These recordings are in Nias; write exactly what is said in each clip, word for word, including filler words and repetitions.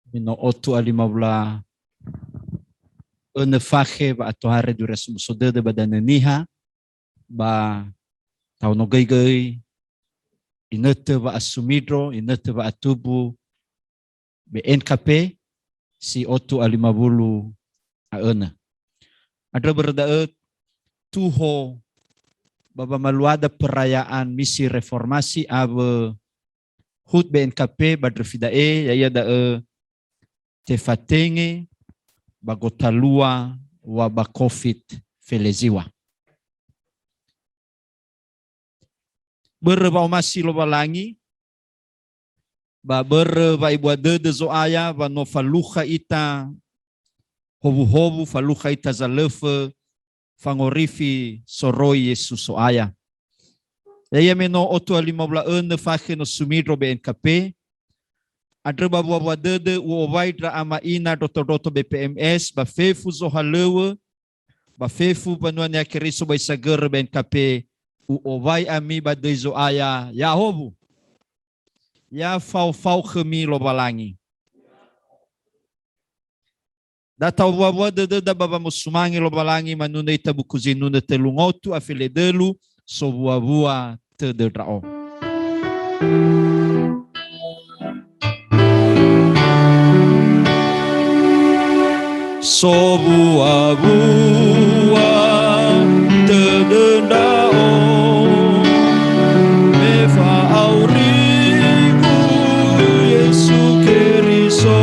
Me no otu a lima wulu a önö fakhe wa'atohare duria somuso dödö ba Danö Niha, ba tahonogöigöi inötö wa'asumindro, inötö wa'atumbu B N K P si otu a lima wulu a önö. Andrö börö da'ö tuho ba wamaluada perayaan misi reformasi awö hut B N K P ba ndröfi da'e, ya'ia da'ö tefatenge ba gotalua wa ba covid feleziwa. Börö wa'omasi Lowalangi, ba börö wa'ebua dödö Zo'aya wa no falukha ita howuhowu, falukha ita zalöfö fangorifi soroi Yesu So'aya. Ya'ia me no otu a lima wulu a önö fakhe no sumindro B N K P, andrö ba wua-wua dödö u'owai ndra ama ina ndroto-ndroto B P M S ba fefu zohalöŵö, ba fefu mbanua Niha Keriso ba Isagörö B N K P, u'owai ami ba döi Zo'aya, ya'ahowu. Ya fao-fao khömi Lowalangi. Da ta'owua-wua dödöda ba wamosumange Lowalangi manunö ita buku zinunö tölu ngotu a feledölu, sowua-wua tödö ndra'o. Sowua-wua tödö ndra'o, me fa'aurigu Yesu Keriso,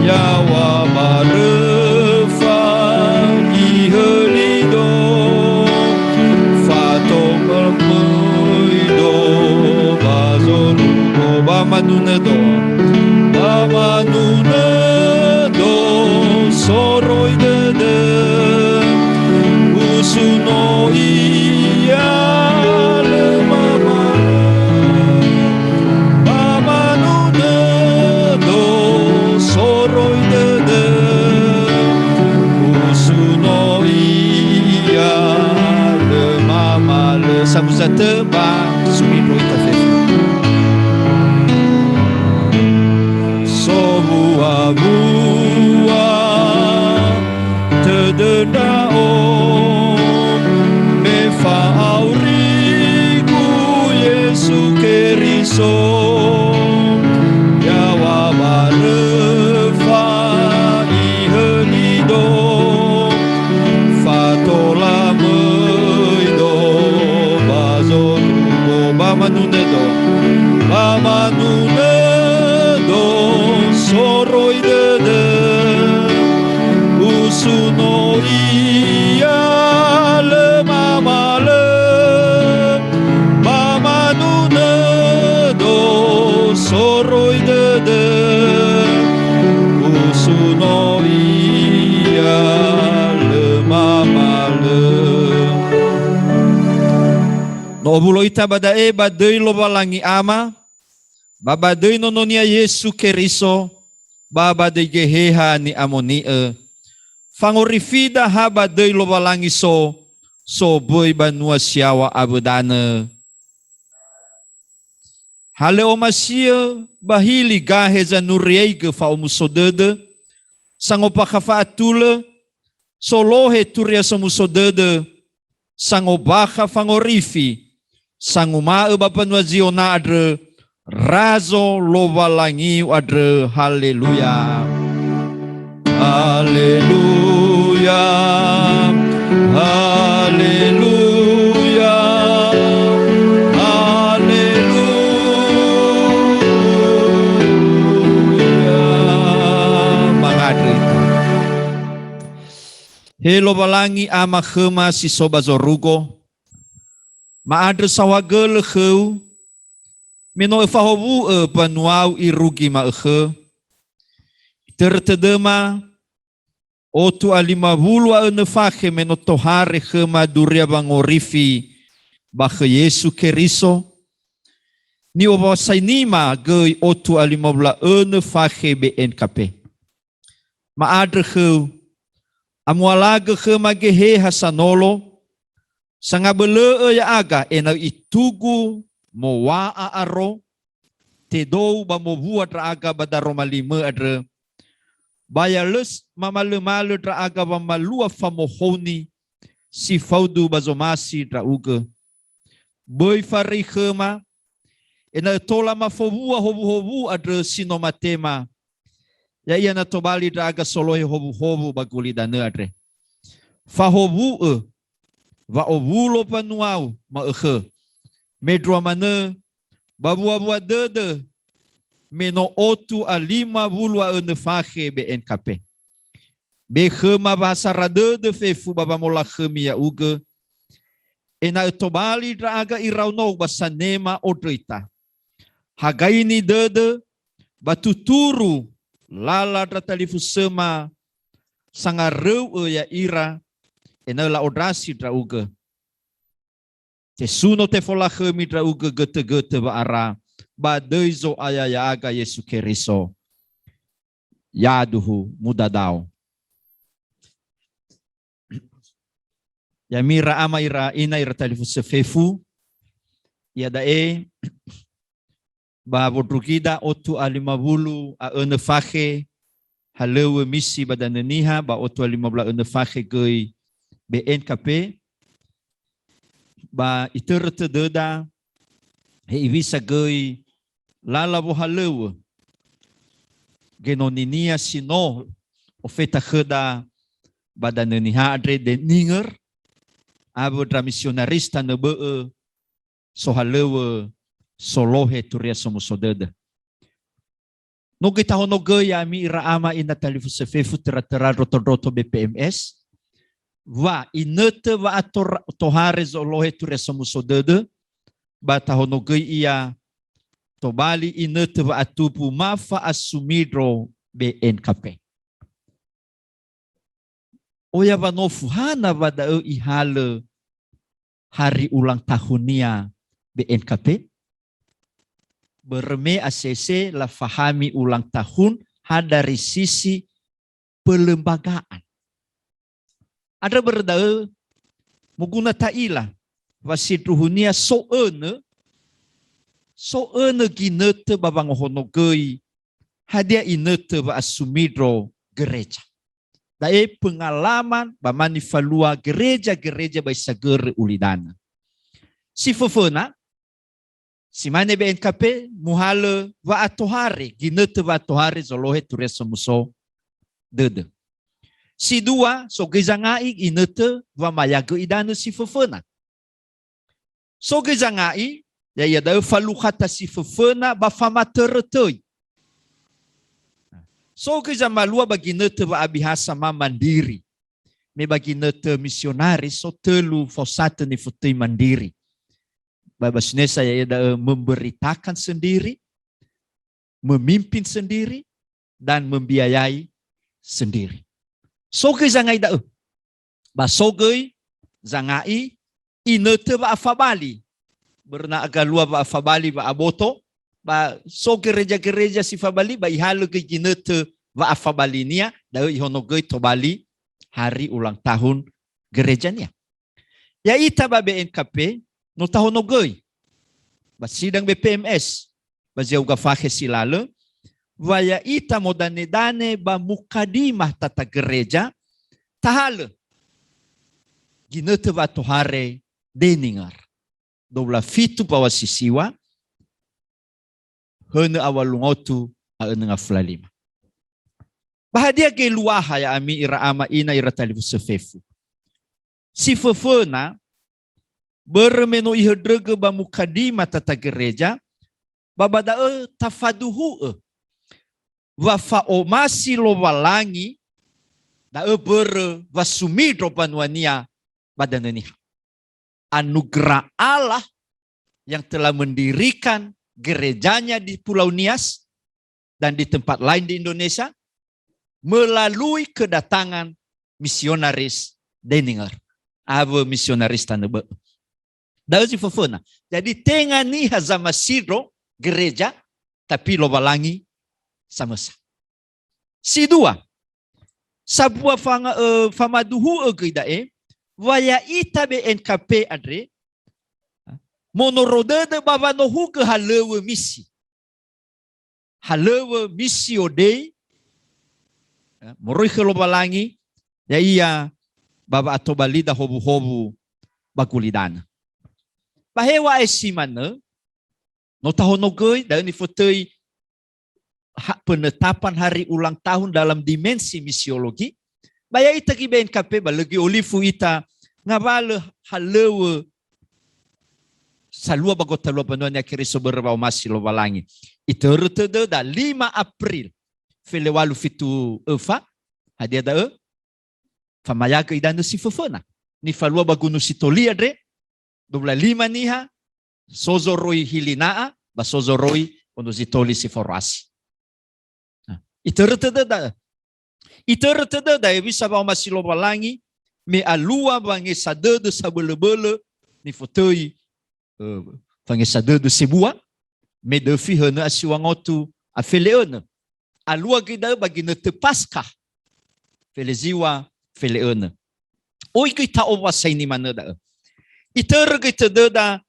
yaŵa ba röfa ihölido, fatomöi do ba zorugo ba manunödo, ba manunödo soroi dödö, usuno ia lö mamalö. Ba manunödo soroi dödö, usuno ia lö mamalö. Samuza tö ba sumindro ita fefu. Sowua-wua tödö ndra'o, me fa'aurigu Yesu Keriso, yaŵa ba röfa ihölido, fatola möido ba zorugo ba manunödo, ba manunödo soroi dödö, usuno ia lö mamalö. Ba manunödo soroi dödö, usuno ia lö mamalö. No owulo ita ba da'e ba döi Lowalangi Ama, ba ba döi Nono-Nia Yesu Keriso, ba ba döi Geheha Ni'amoni'ö. Fangorifida ha ba döi Lowalangi so, so böi banua si yaŵa awö danö. Halö omasi'ö ba hili gahe zanuriaigö fa'omuso dödö, sangombakha fa'atulö, solohe turia somuso dödö, sangombakha fangorifi, sanguma'ö ba mbanua Ziona andrö, Razo Lowalangiu andrö. Haleluya. Haleluya. Haleluya. Haleluya. Mangandrö ita. He Lowalangi Ama khöma si so ba zorugo, ma'andrö saohagölö khöu, me no öfahowu'ö mbanuau irugi ma'ökhö. Itörö tödöma, otu a lima wulu a önö fakhe me no tohare khöma duria wangorifi ba khö Yesu Keriso, ni'owasainima göi otu a lima wulu a önö fakhe B N K P. Ma'andrö khöu, amualagö khöma geheha sanolo, sangabölö'ö ya'aga ena'ö itugu mowa'a aro, tedou ba mowua ndra'aga ba daroma limö andrö, ba ya lö s-, mamalömalö ndra'aga wamalua famohouni si faudu ba zomasi ndra'ugö. Böi faröi khöma, ena'ö tola mafowua howuhowu andrö si no matema, ya'ia na tobali ndra'aga solohe howuhowu ba gulidanö andre. Fahowu'ö wa'owulo mbanuau ma'ökhö. Mendrua manö ba wuawua dödö me no otu a lima wulu a önö fakhe B N K P. Be khöma wa ha sara dödö fefu ba wamolakhömi ya'ugö, ena'ö tobali ndra'aga iraonou ba sanema ondröita. Hagaini dödö ba tuturu lala ndra talifusöma sangaröu'ö ya'ira ena'ö la'ondrasi ndra'ugö. Tesuno tefolakhömi ndra'ugö götögötö wa'ara ba döi Zo'aya ya'aga Yesu Keriso. Yaduhu mudadao. Ya'ami ira ama ira ina ira talifusö fefu, iada'e ba wondrugida otu a lima wulu a önö fakhe halöŵö misi ba Danö Niha, ba otu a lima wulu a önö fakhe göi B N K P, ba itörö tödöda hewisa göi lala wohalöŵö genoninia si no ofeta khöda ba Danö Niha andre, Deninger, awö ndra misionaris tanö bö'ö sohalöŵö solohe Turia Somuso Dödö. No göi tahonogöi ya'ami ira ama ina talifusö fefu töra-töra ndroto-ndroto B P M S, wa inötö wa'atora-, tohare zolohe Turia Somuso Dödö, ba tahonogöi ia tobali inötö wa'atumbu ma fa'asumindro B N K P. Oya wanofu hana wa da'ö ihalö hari ulang tahunnia B N K P? Börö me asese lafahami ulang tahun ha dari sisi pelembagaan. Andrö börö da'ö, moguna ta'ila wa sindruhunia so önö, so önö ginötö ba wangohonogöi hadia inötö wa'asumindro gereja. Da'e pengalaman ba manifalua gereja-gereja ba isagörö ulidanö. Si föföna, si mane B N K P, muhalö wa'atohare, ginötö wa'atohare zolohe Turia Somuso Dödö. Si dua, so göi zanga'i ginötö wamayagö idanö si föföna. So göi zanga'i, ya'ia da'ö falukhata si föföna ba famatörö töi. So göi zamalua ba ginötö wa'abihasa ma mandiri. Me ba ginötö misionari so tölu faosatö nifotöi mandiri. Ba bahasa Indonesia ya'ia da'ö memberitakan sendiri, memimpin sendiri, dan membiayai sendiri. So göi zanga'i da'ö. Ba so göi zanga'i inötö wa'afabali. Börö na galua wa'afabali wa'aboto, ba so gereja-gereja si fabali, ba ihalö göi ginötö wa'afabalinia, da'ö ihonogöi tobali hari ulang tahun gerejania. Ya'ita ba B N K P, no tahonogöi ba sidang B P M S, ba zi ya'uga fakhe si lalö, wa ya'ita modanedane ba mukadimah tata gereja, tahalö ginötö wa'atohare Deninger, dua belas fitu mbaŵa si siŵa, hönö awalungotu a önö ngafula lima. Ba hadia geluaha ya'ami ira ama ina ira talifusö fefu? Si föföna, börö me no ihöndrögö ba mukadimah tata gereja, ba ba da'ö tafaduhu'ö wa fa'omasi Lowalangi da'ö börö wa sumindro mbanuania ba Danö Niha. Anugerah Allah yang telah mendirikan gerejanya di Pulau Nias dan di tempat lain di Indonesia melalui kedatangan misionaris Deninger, awö misionaris tanö bö'ö. Da'ö zi föföna. Jadi, tenga niha zamasindro gereja, tapi Lowalangi samösa. Si dua, sabua fanga-, ö, famaduhu'ö göi da'e, wa ya'ita B N K P andre, monoro dödö ba wanohugö halöŵö misi. halöŵö Missio Dei, ya, moroi khö Lowalangi, ya'ia ba wa'atobalida howuhowu ba gulidanö. Ba heŵa'ae si manö, no tahonogöi, da'ö nifotöi ha-, penetapan hari ulang tahun dalam dimensi misiologi, ba ya'ita göi B N K P, ba lö göi olifu ita ngawalö halöŵö salua ba gotalua mbanua Niha Keriso börö wa'omasi Lowalangi. Itörö tödöda lima April, felewalu fitu öfa, hadia da'ö? Famayagö idanö si föföna. Nifalua ba Gunung Sitoli andre, dua belas lima niha, so zoroi Hilina'a, ba so zoroi Gunung Sitoli si foroasi. Nah, itörö tödöda. Itörö tödöda hewisa wa'omasi Lowalangi, me alua wangesa dödö sabölöbölö nifotöi, eh, wangesa dödö sebua, me döfi hönö a siŵa ngotu a fele'önö. Alua göi da'ö ba ginötö Paskah. Feleziŵa, fele'önö. Oi göi ta'owasaini manö da'ö. Itörö göi tödöda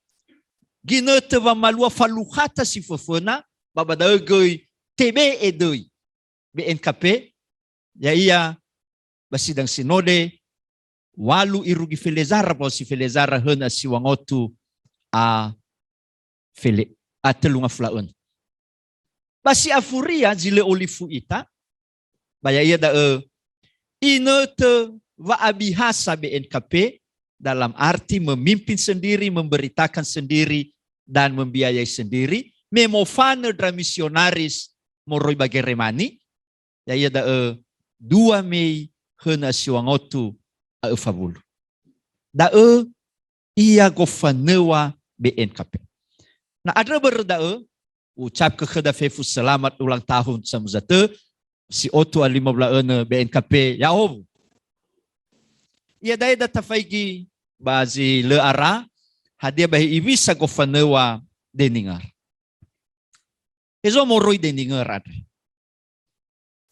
ginötö wamalua falukhata si föföna, ba ba da'ö göi tebe'e döi B N K P, ya'ia ba Sidang Sinode, walu irugi felezara, ba si felezara hönö a siŵa ngotu a fele-, a tölu ngafulu a önö. Ba si afuria zi lö olifu ita, ba ya'ia da'ö inötö wa'abihasa B N K P dalam arti memimpin sendiri, memberitakan sendiri, dan membiayai sendiri, me mofanö ndra misionaris moroi ba Geremani, ya'ia da'ö dua Mei hönö a siŵa ngotu a öfa wulu. Da'ö ia gofanöŵa B N K P. Na andrö börö da'ö, ucapkö khöda fefu selamat ulang tahun samösa tö, si otu a lima wulu a önö B N K P, ya'ahowu. Iada'e da tafaigi ba zi lö ara, hadia ba hewisa gofanöŵa Denninger. Hezo moroi Denninger andre.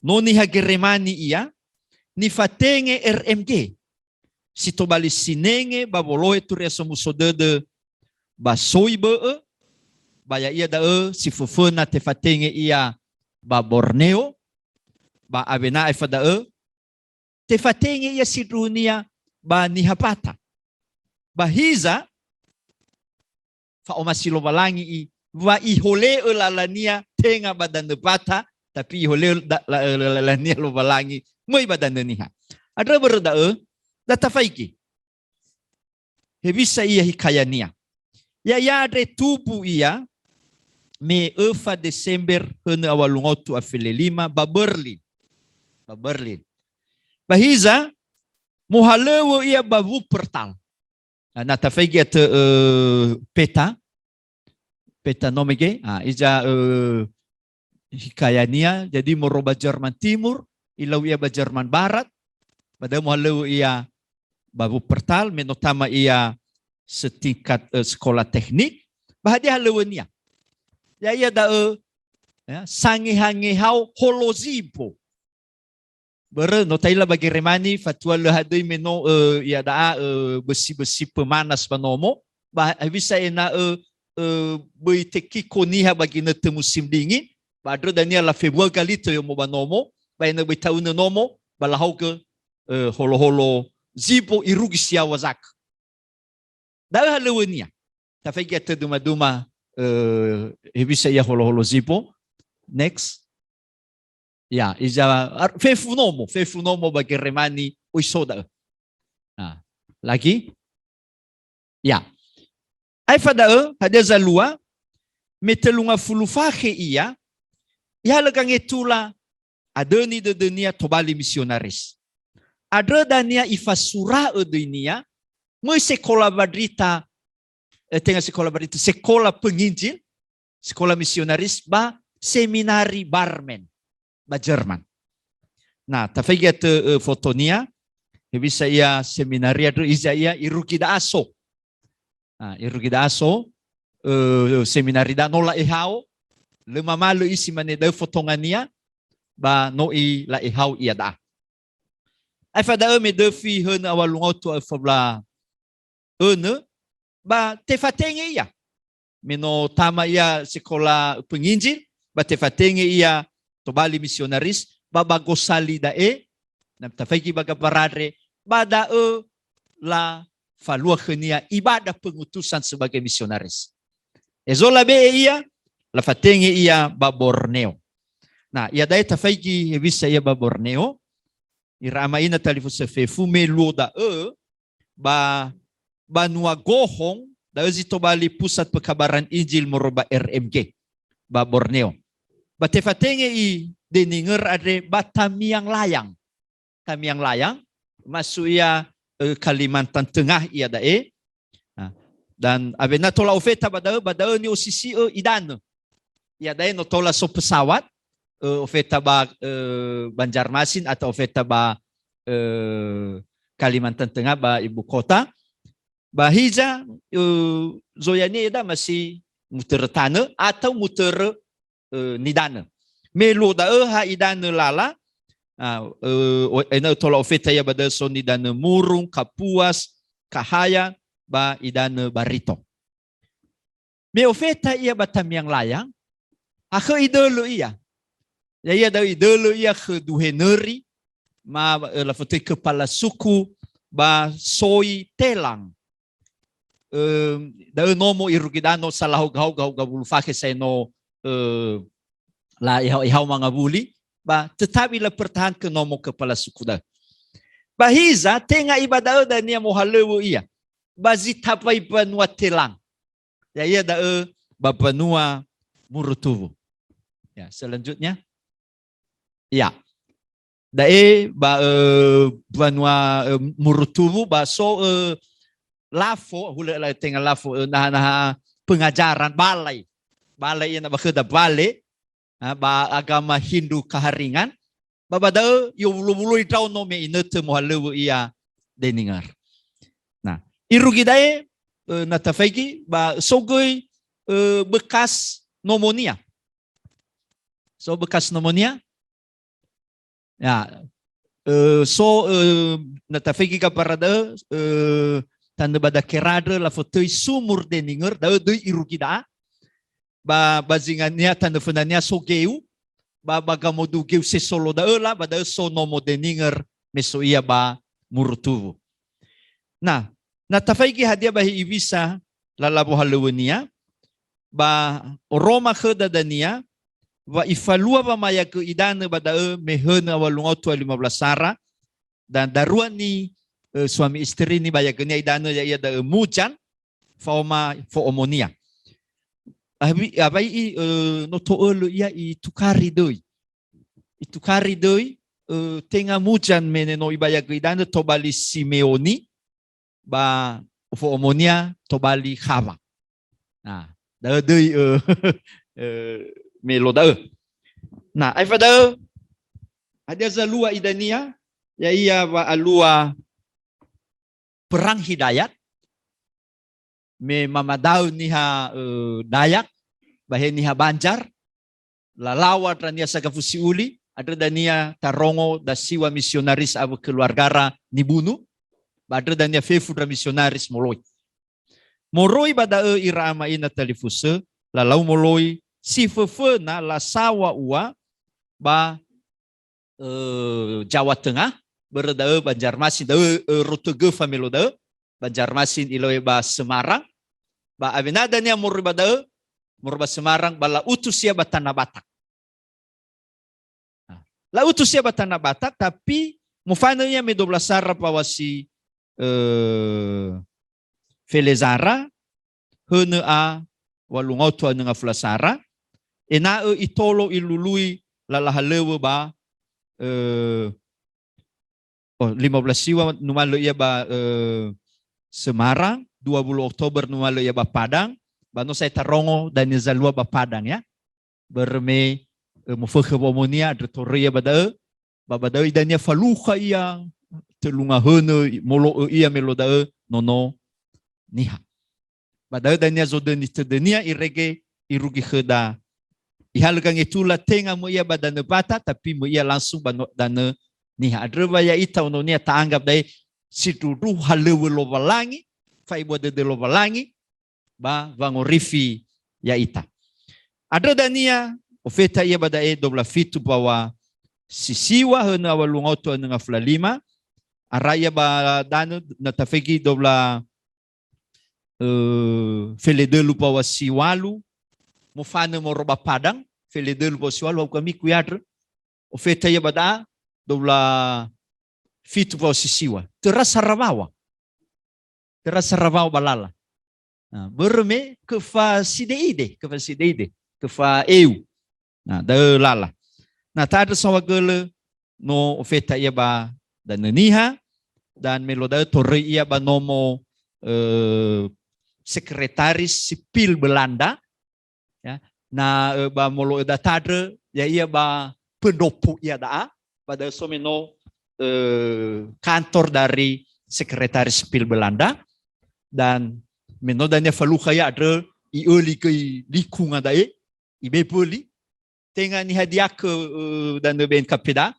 No niha Geremani ia, nifatenge R M G, si tobali sinenge ba wolohe Turia Somuso Dödö ba soi bö'ö, ba ya'ia da'ö si föföna tefatenge ia ba Borneo, ba awena aefa da'ö tefatenge ia sindruhunia ba niha Batak. Ba hiza, fa'omasi Lowalangi i, wa ihole'ö lalania tenga ba danö Batak, tapi ihole'ö da-, la-, la-, lalania Lowalangi möi ba danö niha. Andrö börö da'ö, da tafaigi hewisa ia hikayania. Ya'ia andre tumbu ia me öfa Desember hönö a walu ngotu a felelima ba Berlin. Ba Berlin. Ba hiza, mohalöŵö ia ba Wuppertal. Na, na tafaigi atö, eh, peta. Peta no mege. Ah, iza, eh, hikayania, jadi moroi ba Jerman Timur, ilau ia ba Jerman Barat, ba da'ö mohalöŵö ia ba Wuppertal, me no tama ia setingkat, eh, sekolah teknik, ba hadia halöŵönia? Ya'ia da'ö, ya, sangehangehao holozibo. Börö no ta'ila ba Geremani, fatua lö hadöi me no, eh, iada'a, eh, besi-besi pemanas ba nomo, ba hewisa ena'ö, eh, böi tekiko niha ba ginötö musim dingin, ba andrö dania lafebua galito yomo ba nomo, ba ena'ö böi ta'unö nomo, ba lahaogö, eh, holoholo zibo irugi si yaŵa zakö. Da'ö halöŵönia. Tafaigi atö duma-duma, eh, hewisa ia holoholo zibo. Next. Ya, iza, ar-, fefu nomo, fefu nomo ba Geremani, oi so da'ö. Nah, lagi? Ya. Aefa da'ö, hadia zalua, me tölu ngafulu fakhe ia, ihalö gangetula, adöni dödönia tobali misionaris. Andrö dania ifasura'ö döinia, möi sekola wandrita, eh, tenga sekola wandrita, sekola penginjil, sekola misionaris ba seminari Barmen ba Jerman. Nah, tafaigi atö, eh, fotonia, hewisa ia seminari andrö, iza ia irugi da'a so. Ah, irugi da'a so, eh, seminari da'a no la'ehao, lö mamalö isi mane da'ö fotongania, ba no i la'ehao iada'a. Aefa da'ö me döfi hönö a walu ngotu a öfa wulu a önö, ba tefatenge ia. Me no tama ia sekola penginjil, Ba tefatenge ia tobali misionaris, ba ba gosali da'e, na tafaigi ba gambara andre, ba da'ö lafalua khönia ibadah pengutusan sebagai misionaris. Ezo labe'e ia, lafatenge ia ba Borneo. Nah, iada'e tafaigi hewisa ia ba Borneo, ira ama ina talifusö fefu me luo da'ö, ba banua Gohong, da'ö zi tobali Pusat Pekabaran Injil moroi ba R M G, ba Borneo. Ba tefatenge i Denninger andre ba Tamiang Layang. Tamiang Layang, masu ia, eh, Kalimantan Tengah iada'e. Nah, dan awena tola ofeta ba da'ö, ba da'ö ni'osisi'ö idanö. Iada'e no tola so pesawat, eh, ofeta ba, eh, Banjarmasin atau ofeta ba, eh, Kalimantan Tengah, ba ibu kota. Ba hiza, eh, zoyania eda masih mutörö tanö atau mutörö, eh, nidanö. Me luo da'ö ha idanö lala, ah, eh, o-, ena'ö tola ofeta ia ba da'ö so nidanö Murung, Kapuas, Kahaya, ba idanö Barito. Me ofeta ia ba Tamiang Layang, akhö idölö ia. Ya'ia da'ö idölö ia khö duhe nöri, ma, eh, lafotöi kepala suku ba Soi Telang. Eh, da'ö nomo irugi da'ö no salahoga-hoga, hoga wulu fakhe sa'ae no, eh, la ihao-ihao mangawuli, ba tetapi lapertahankan nomo kepala suku da'ö. Ba hiza, tenga iba da'ö dania mohalöŵö ia, ba zi tambai banua Telang. Ya'ia da'ö ba banua Murutuwu. Ya, selanjutnya. Ya. Da'e ba, eh, banua, eh, Murutuwu, ba so, eh, lafo, hulö la tenga lafo, eh, naha-naha pengajaran, balai. Balai ia na ba khöda bale, ha, ba agama Hindu Kaheringan, ba ba da'ö i'owulo-wuloi ndraono me inötö mohalöŵö ia Denninger. Nah, irugi da'e, eh, na tafaigi, ba so göi, eh, bekas nomonia. So bekas nomonia? Ya, eh, so, eh, na tafaigi gambara da'ö, eh, tanö ba Dakerandrö lafotöi sumur Denninger, da'ö döi irugi da'a. Ba, ba zingania tanö fönania so geu, ba, ba gamodu geu sesolo da'ö la, ba da'ö so nomo Denninger me so ia ba Murutuwu. Nah, na tafaigi hadia ba he'iwisa lala wohalöŵönia, ba oroma khöda dania, wa ifalua wamayagö idanö ba da'ö me hönö awalungaotu a lima belas sara, dan darua ni, eh, suami istri nibayagönia idanö ya'ia da'ö Mujan, faoma fo'omonia. Awi-, awai i, eh, no to'ölö ia itukari döi. Itukari döi, eh, tenga Mujan me ne no ibayagö idanö tobali Simeoni, ba fo'omonia tobali Khawa. Nah, da'ö döi, eh, eh, me luo da'ö. Nah, aefa da'ö, hadia zalua idania, ya'ia wa'alua Perang Hidayat, me mamadaö niha, eh, Dayak, ba he niha Banjar, lalaŵa ndra niha sagafu si'uli, andrö dania tarongo dasiŵa misionaris awö keluargara nibunu, ba andrö dania fefu ndra misionaris moloi. Moroi ba da'ö ira ama ina talifusö, lalau moloi, si föföna lasaŵa ua ba, eh, Jawa Tengah, börö da'ö Banjarmasin, da'ö, eh, rotögö famelo da'ö, Banjarmasin ilau ba Semarang, ba awena dania moroi ba da'ö, moroi ba Semarang, ba la'utus ia ba Tanah Batak. Nah, la'utus ia ba Tanah Batak, tapi mofanö ia me dua belas sara mbaŵa si, eh, felezara, hönö a walungaotu a nöngafula sara, ena'ö itolo ilului lala halöŵö ba, eh, oh, lima belas siwa numalö ia ba, eh, Semarang, dua puluh Oktober numalö ia ba Padang, ba no sa'ae tarongo dania zalua ba Padang, ya. Börö me, eh, mofökhö wo'omonia, andrö toröi ia ba da'ö, ba ba da'ö idania falukha ia, tölu ngahönö, molo'ö ia me luo da'ö nono niha. Ba da'ö dania zodöni tödönia irege irugi khöda. Ihalö gangetula tenga möi ia ba danö mbata, tapi möi ia langsung ba no-, danö niha. Andrö wa ya'ita ononia ta'anggap da'e sindruhu halöŵö Lowalangi, fa'ebua dödö Lowalangi, ba wangorifi ya'ita. Andrö dania Ofeta ia ba da'e dua wulu a fitu mbaŵa si siŵa, hönö awalunga otu a nönga fula lima. Ara ia ba danö na tafaigi dua wulu a, eh, feledölu mbaŵa si ŵalu, mofanö moroi ba Padang, feledölu mbaŵa si ŵalu, hau kami kui andrö. Ofeta ia ba da'a, dua wulu a fitu mbaŵa si siŵa. Töra saraŵaŵa. Töra saraŵaŵa ba lala. Nah, börö me köfa side'ide, köfa side'ide, köfa eu. Nah, da'ö lala. Nah, ta'andrö saohagölö no ofeta ia ba danö niha, dan me luo da'ö toröi ia ba nomo, eh, sekretaris sipil Belanda, ya. Na, eh, ba molo'ö da tandrö, ya'ia ba pendopo ia da'a, ba da'ö so me no, eh, kantor dari sekretaris sipil Belanda, dan me no dania falukha ia andrö, i'öli göi likunga da'e, ibe böli, tenga nihadiakö, eh, danö B N K P da'a,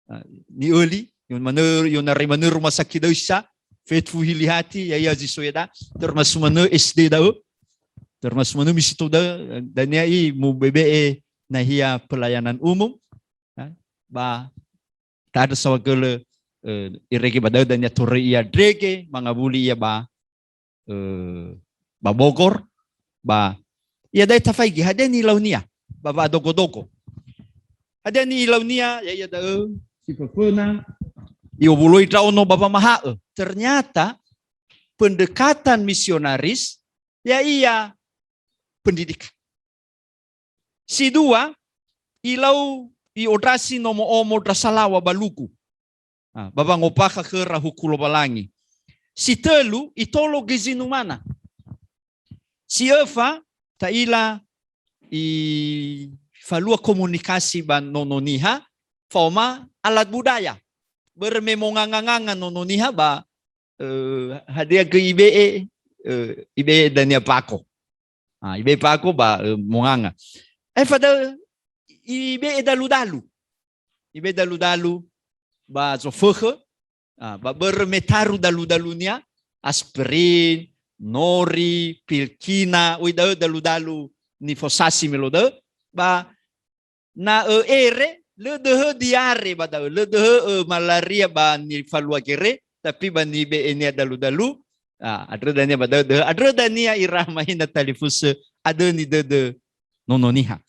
ah, ni'öli, i'onarai manö, i'onarai manö rumah sakit da'ö isa, fefu hili hati, ya'ia zi so ia da'a, termasuk manö S D da'ö, termasuk manö misi tou da'ö, dania i mubebe'e nahia pelayanan umum, ya, ba ta'andrö saohagölö, eh, irege ba da'ö dania toröi ia ndrege, mangawuli ia ba eh, ba Bogor, ba ia da'e tafaigi, hadia nilaunia ba wa'adogodogo. Hadia nilaunia, ya'ia da'ö, si föföna, i'owuloi ndra'o no ba wamaha'ö. Ternyata, pendekatan misionaris, ya'ia pendidikan. Si dua, ilau i'ondrasi nomo omo ndra salaŵa ba lugu. Ah, ba wangombakha khöra huku Lowalangi. Si tölu, itolo göi zinumana. Si öfa, ta'ila ifalua komunikasi ba Nono Niha, faoma alat budaya. Börö me monganga-nganga Nono Niha ba, eh, hadia göi ibe'e, eh, ibe'e dania bako. Ah, ibe'e bako ba, eh, monganga. Aefa da'ö ibe'e dalu-dalu. Ibe'e dalu-dalu ba zofökhö, ah, ba börö me taru dalu-dalunia, aspirin, nori, pilkina, oi da'ö dalu-dalu nifosasi me luo da'ö, ba na ö'ere, lö döhö diare ba da'ö, lö döhö, ö, malaria ba nifalua gere, tapi ba nibe'enia dalu-dalu, ah, andrö dania ba da'ö döhö, andrö dania ira mahina talifusö, adöni dödö Nono Niha.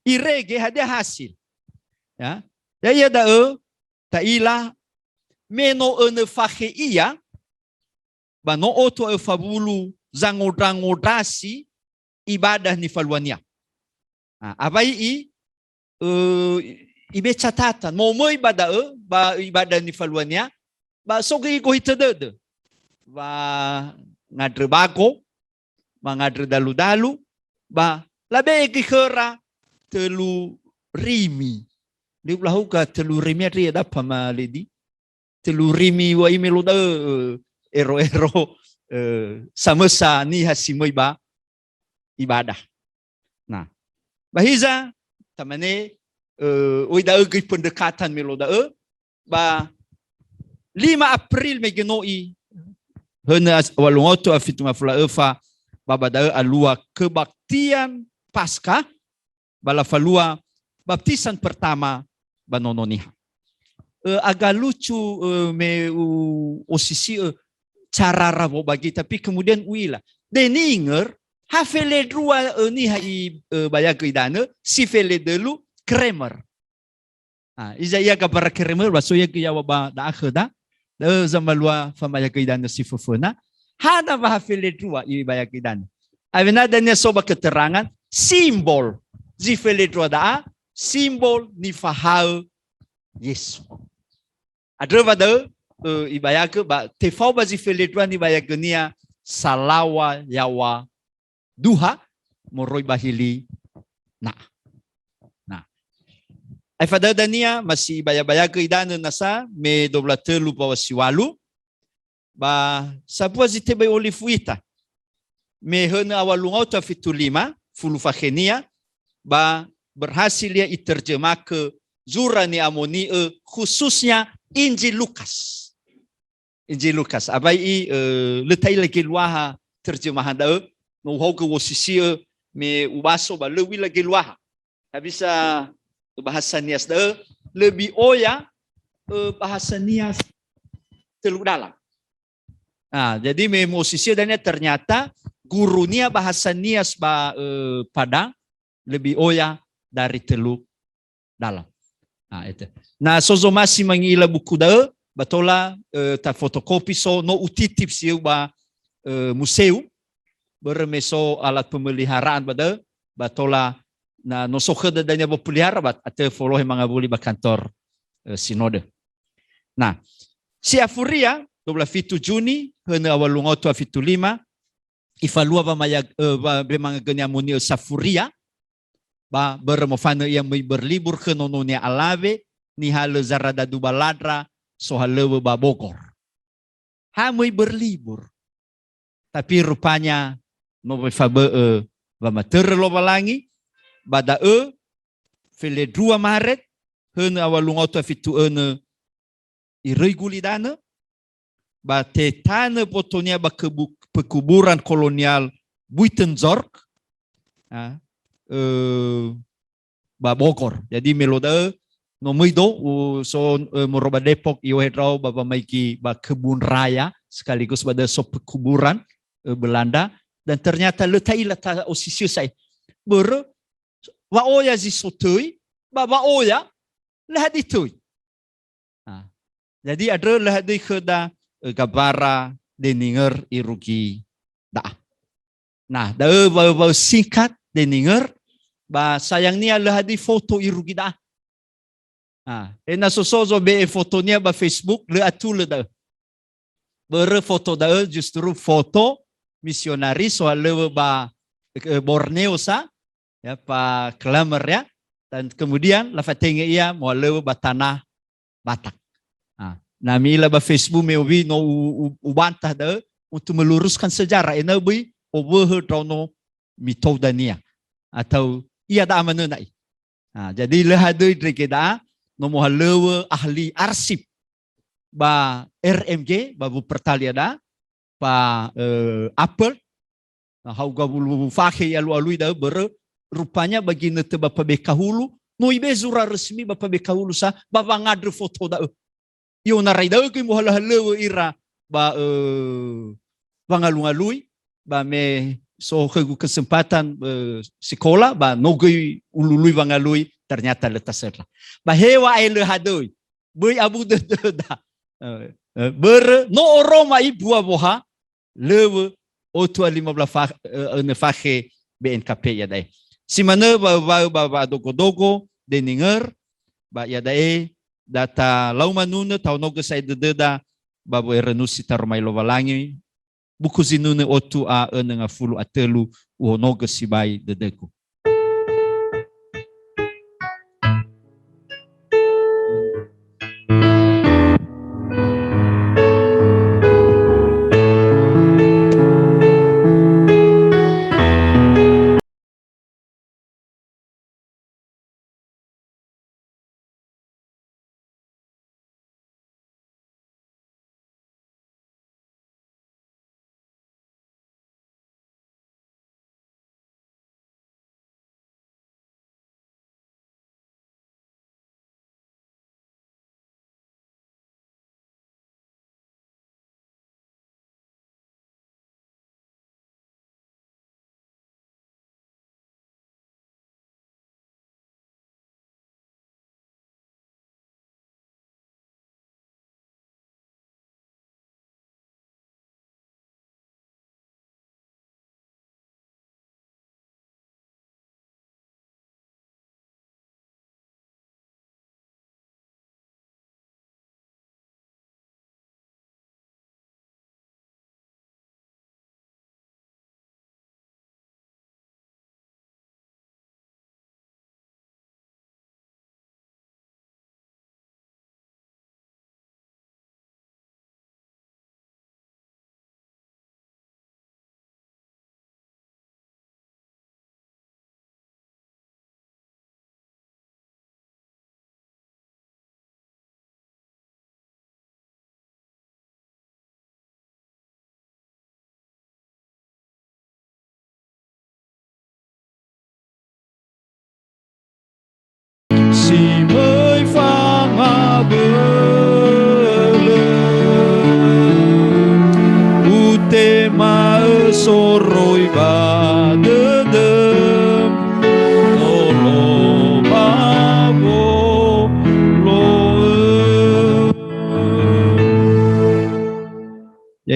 Irege hadia hasil. Ya. Ya'ia da'ö, ta'ila me no önö fakhe ia, ba no otu a öfa wulu zangondra-ngondrasi ibadah nifaluania. Ah, awai i, ö, ibe catatan, momöi ba da'ö, ba ibadah nifaluania, ba so göi igohitö dödö. Wa ngandrö bako, mangandrö dalu-dalu, ba labe'e göi khöra tölu rimi. Lö u'ila hauga tölu rimi andre ia dapa ma lady. Tölu rimi wa i me luo da'ö, eh, ero-ero, eh, samösa niha si möi ba ibadah. Nah, ba hiza, tamane, eh, oi da'ö göi pendekatan me luo da'ö, ba lima April mege no i, hönö as-, wa'alunga otu a fitu ngafulu a öfa, ba ba da'ö alua kebaktian Paskah, ba lafalua baptisan pertama ba Nono Niha. Eh, agak lucu, eh, me u-, osisi'ö cara rawo bagi, tapi kemudian u'ila. De'e ni'inger, ha felendrua, eh, niha i, eh, bayagö idanö, si feledölu Kremer. Ah, hiza ia gabara Kremer, ba so ia göi yaŵa ba da'a khöda, da'ö zamalua famayagö idanö si föföna. Hana wa ha felendrua ibayagö idanö? Awena dania so ba keterangan, simbol zi felendrua da'a, simbol nifahaö Yesu. Andrö wa da'ö, ö, ibayagö ba tefao ba zi felendrua nibayagönia salaŵa yaŵa duha moroi ba hili na'a. Nah. Aefa da'ö dania, masi ibayabayagö idanö nasa me dua wulu a tölu mbaŵa si ŵalu, ba sambua zi tebai olifu ita. Me hönö awalunga otu a fitu lima, fulu fakhenia, ba berhasil ia iterjemahkö zura ni'amoni'ö, khususnya Injil Lukas. Injil Lukas. Awai i, eh, lö ta'ila geluaha terjemahan da'ö, no uhaogö u'osisi'ö me ubaso ba lö u'ila geluaha. Tak bisa bahasa Nias da'ö, lebih oya, eh, bahasa Nias telu dalam. Ah, jadi me mu'osisi'ö dania ternyata gurunia bahasa Nias ba, eh, Padang lebih oya dari telu dalam. Ah, itu. Na so zomasi mangi'ila buku da'ö, ba tola, eh, tafotokopi so no utitip si'ö ba, eh, museum, börö me so alat pemeliharaan ba da'ö, ba tola na no so khöda dania wopelihara, ba atö folohe mangawuli ba kantor, eh, sinode. Nah, si Afuria, dua belas fitu Juni, hönö awalungotu a fitu lima, ifalua wamaya-, eh, wa-, wemangagönia moni'ö Safuria, ba börö mofanö ia möi berlibur khö nononia alawe, nihalö zaradadu balandra, sohalöŵö ba Bogor. Ha möi berlibur. Tapi rupanya no wefabö'ö wamatörö Lowalangi, ba da'ö felendrua Maret, hönö awalungotu a fitu önö, iröi gulidanö, ba tetanö botonia ba kebu-, pekuburan kolonial Buitenzorg, ya, eh, ba Bogor. Jadi me lo da'ö, no möi do, u-, so, eh, moroi ba Depok, i'ohe ndra'o ba wamaigi ba Kebun Raya, sekaligus ba da'ö so pekuburan, eh, Belanda, dan ternyata lö ta'ila ta'osisi'ö sa'ae. Börö, wa'oya zi so töi, ba wa'oya, lö hadia töi. Nah, jadi andrö lö hadia khöda, eh, gambara Denninger irugi da'a. Nah, da'ö waö-waö singkat Denninger, ba sayangnia lö hadia foto irugi da'a. Nah, ena'ö so so zobe'e fotonia ba Facebook, lö atulö da'ö. Börö foto da'ö justru foto misionari sohalöŵö ba, eh, Borneo sa, ya, pa Klammer, ya. Dan kemudian lafatenge ia mohalöŵö ba tanah Batak. Ah, na mi'ila ba Facebook me owi no u-, u-, ubantah da'ö untuk meluruskan sejarah, ena'ö böi owöhö ndraono mitou dania. Atau ia da'a manö na'i. Ah, jadi lö hadia ndrege da'a, no mohalöŵö ahli arsip ba R M G, ba Wuppertal iada'a, ba, eh, Apel. Na hau gawulu fakhe i'alu-alui da'ö börö, rupanya ba ginötö Bapa Bekahulu, no ibe'e zura resmi Bapa Bekahulu sa, ba wangandrö foto da'ö. I'onarai da'ö göi mohalö-halöŵö ira ba, eh, wangalui-ngalui, ba me so khögu kesempatan, eh, sekolah, ba no göi ulului wangalui, ternyata lö tasöndra. Ba heŵa'ae lö hadia, böi abu dödöda. Eh, eh, börö no oroma ibua woha, löŵö otu a lima belas fa-, eh, önö fakhe B N K P iada'e. Si manö waö-waö ba wa'adogo-dogo Denninger, ba iada'e da talau manunö, tahonogö sa'ae dödöda ba wö'erönu si taroma Lowalangi, buku zinunö otu a önö ngafulu a tölu, uhonogö sibai dödögu.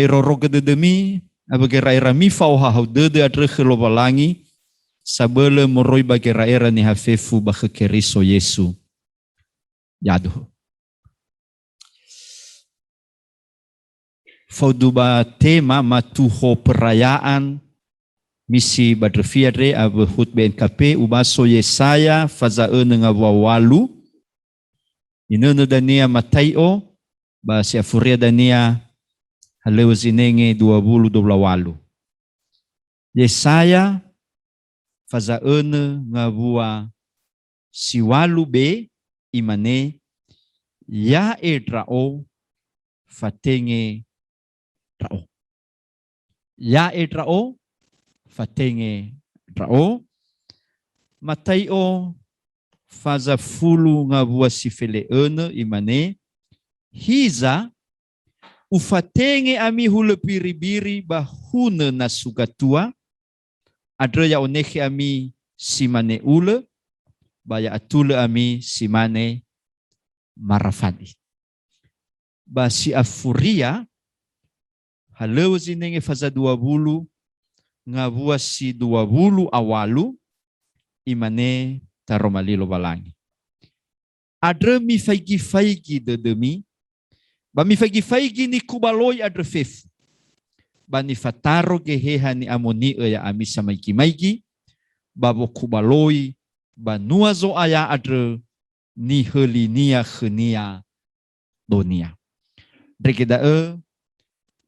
Rorogö dödömi, awö gera'era mifaohahau dödö andrö khö Lowalangi, sabölö moroi ba gera'era niha fefu ba khö Keriso Yesu. Ya'aduhu. Faudu ba tema matuho perayaan misi ba ndröfi andre awö hut B N K P, ubaso Yesaya faza önö ngawua walu, inönö dania Matai'o, ba si afuria dania halöŵö zinenge dua wulu dua wulu a walu. Yesaya faza önö ngawua si walu B, imane, "Ya'e ndra'o, fatenge ndra'o. Ya'e ndra'o, fatenge ndra'o." Matai'o faza fulu ngawua si fele önö, imane, "Hiza, ufatenge ami hulö biribiri ba hunö nasu gatua, andrö ya'onekhe ami si mane ulö, ba ya'atulö ami si mane marafadi." Ba si afuria, halöŵö zinenge faza dua wulu ngawua si dua wulu a walu, imane taroma li Lowalangi, "Andrö mifaigi-faigi dödömi, ba mifaigi-faigi nikubaloi andrö fefu, ba nifataro Geheha ni'amoni'ö ya'ami samaigi-maigi, ba wokubaloi banua Zo'aya andrö nihölinia khönia donia." Ndrege da'ö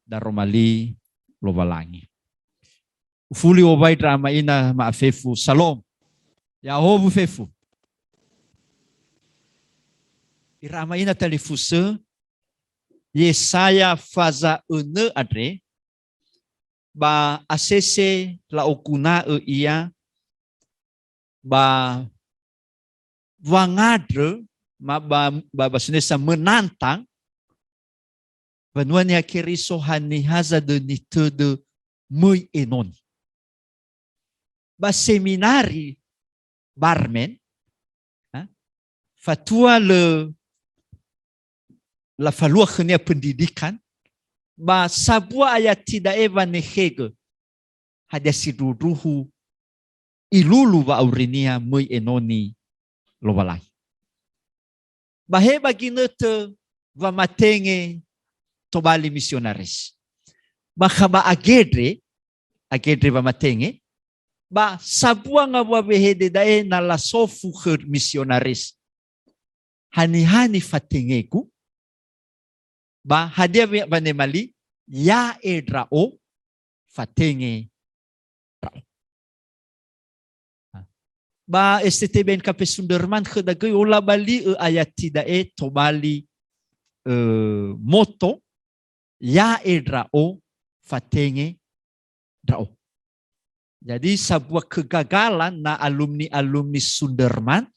daroma li Lowalangi. Ufuli owai ndra ama ina ma'afefu. Salom. Ya'ahowu fefu. Ira ama ina talifusö, Yesaya faza önö andre, ba asese la'oguna'ö ia ba wangandrö, ma ba, ba, ba sunesa menantang, mbanua Niha Keriso haniha zadöni tödö möi enoni. Ba seminari Barmen, ha? Fatua lö lafalua khönia pendidikan, ba sambua ayati da'e wanekhegö hadia sindruhundruhu ilulu wa'aurinia möi enoni Lowalangi. Ba he ba ginötö wamatenge tobali misionaris. Bakha ba agendre, agendre wamatenge, ba sambua ngawua wehede da'e na lasofu khö misionaris. Haniha nifatengegu? Ba hadia we-, wanema li? Ya'e ndra'o, fatenge ndra'o. Ba S T T B N K P Sundermann khöda göi, olabali'ö ayati da'e tobali, ö, moto, "Ya'e ndra'o, fatenge ndra'o." Jadi, sambua kegagalan na alumni-alumni Sundermann,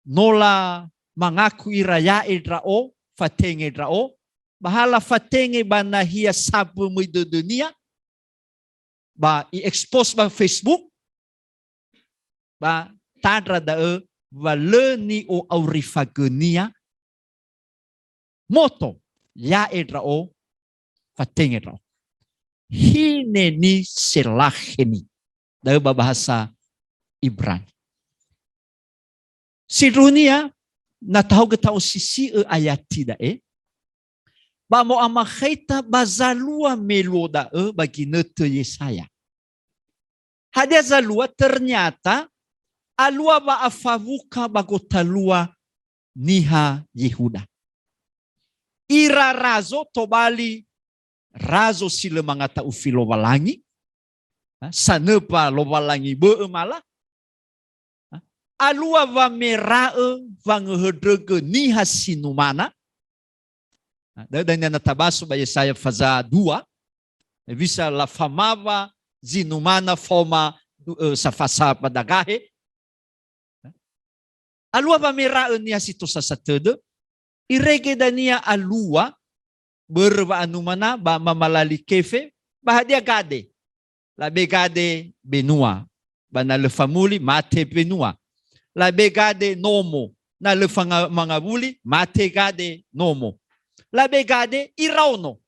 no la mangaku ira, "Ya'e ndra'o, fatenge ndra'o," ba ha lafatenge ba nahia sambua möi dödönia, ba i-expose ba Facebook, ba tandra da'ö wa lö ni'o'aurifagönia moto, "Ya'e ndra'o, fatenge ndra'o." Hineni selakheni. Da'ö ba bahasa Ibrani. Sindruhunia, na tahaogö ta'osisi'ö ayati da'e, ba mo'amakhaita ba zalua me luo da'ö ba ginötö Yesaya. Hadia zalua? Ternyata alua wa'afawuka ba gotalua niha Yehuda. Ira razo tobali razo si lö mangata'ufi Lowalangi, ha, sanöfa Lowalangi bö'ö mala, ha, alua wamera'ö wangöhöndrögö niha si numana, ha, da'ö dania na tabaso ba Yesaya faza dua, hewisa lafamawa zi numana faoma du-, ö, safa-, safada gahe, Alua wamera'ö niha si tosa satödö, irege dania alua, börö wa'anumana ba mamalali kefe, ba hadia gade? Labe gade benua, ba na lö famuli, mate benua. Labe gade nomo, na lö fanga-, mangawuli, mate gade nomo. Labe gade iraono.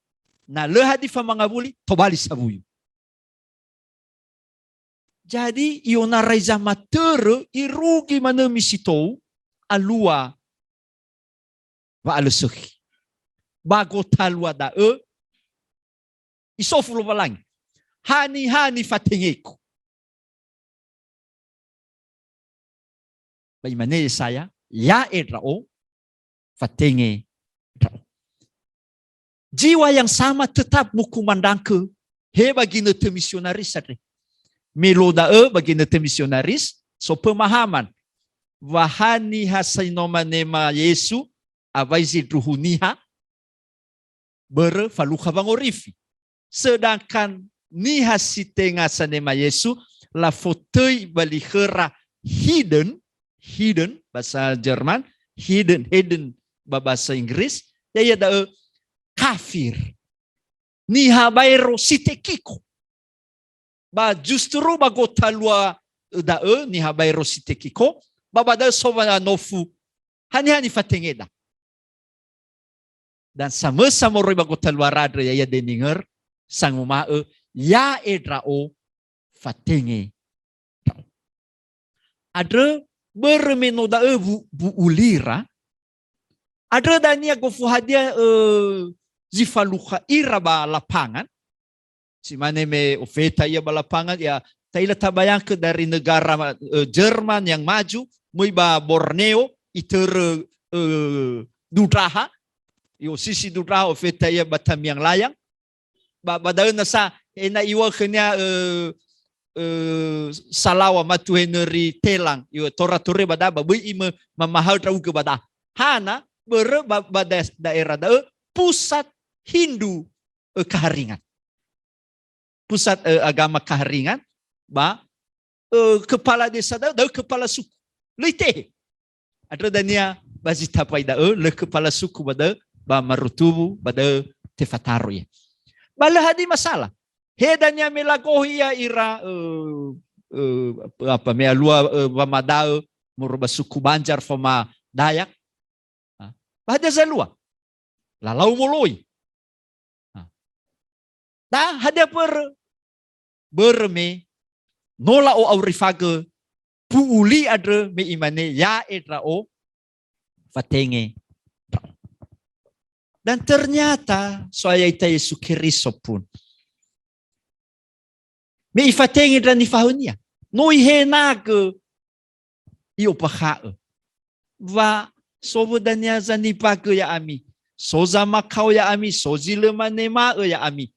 Na lö hadia famangawuli, tobali sawuyu. Jadi, i'onarai zamatörö, irugi manö misitou, alua wa'alösökhi. Ba gotalua da'ö, isofu Lowalangi, "Haniha nifatenge-Ku?" Ba imane Yesaya, "Ya'e ndra'o, fatenge ndra'o." Jiwa yang sama tetap muku mandangkö, he ba ginötö misionaris andre. Me lo da'ö ba ginötö misionaris, so pemahaman wa haniha si no manema Yesu, awai zindruhu niha, börö falukha wangorifi. Sedangkan niha si tenga sanema Yesu, lafotöi ba li khöra hidden, hidden, bahasa Jerman, hidden, hidden ba bahasa Inggris, ya'ia da'ö kafir. Niha baero si tekiko. Ba justru ba gotalua da'ö, niha baero si tekiko, ba ba da'ö so wanofu, "Haniha nifatengeda?" Dan samösa moroi ba gotaluara andrö, ya'ia Denninger, sanguma'ö, "Ya'e ndra'o, fatenge ndra'o." Andrö, börö me no da'ö wu-, wu'ulira, andrö dania gofu hadia, ö, zi falukha ira ba lapangan, si mane me ofeta ia ba lapangan, ya, ta'ila tabayangkö dari negara, ö, Jerman yang maju, möi ba Borneo, itörö, ö, dundraha, i'osisi dundraha, ofeta ia ba tamiang layang. Ba, ba da'ö nasa, ena'ö iŵa'ö khönia, ö, ö, salaŵa matu he nöri Telang, i'otora tore ba da'a, ba böi imö mamahao ndra'ugö ba da'a. Hana, börö ba, ba da-, daerah da'ö, pusat Hindu, ö, Kaharingan. Pusat, ö, agama Kaharingan, ba, ö, kepala desa da'ö, da'ö kepala suku. Lö itehe. Andrö dania ba zi tambai da'ö, lö kepala suku ba da'ö, ba marutuwu ba da'ö tefataro ia. Ba lö hadia masalah. He dania me lagohi ia ira, ö, ö, apa, me alua, ö, wamada'ö moroi ba suku Banjar faoma Dayak. Ha. Ba hadia zalua? Lalau moloi. Ha. Da, hadia börö? Börö me no la'o'aurifagö wu'uli andrö me imane, "Ya'e ndra'o, fatenge ndra'o." Dan ternyata So'aya ita Yesu Keriso pun, me ifatenge ndra nifahaö-Nia, no ihenagö, i'ombakha'ö wa so wö dania zanimbagö ya'ami, so zamakao ya'ami, so zi lö manema'ö ya'ami.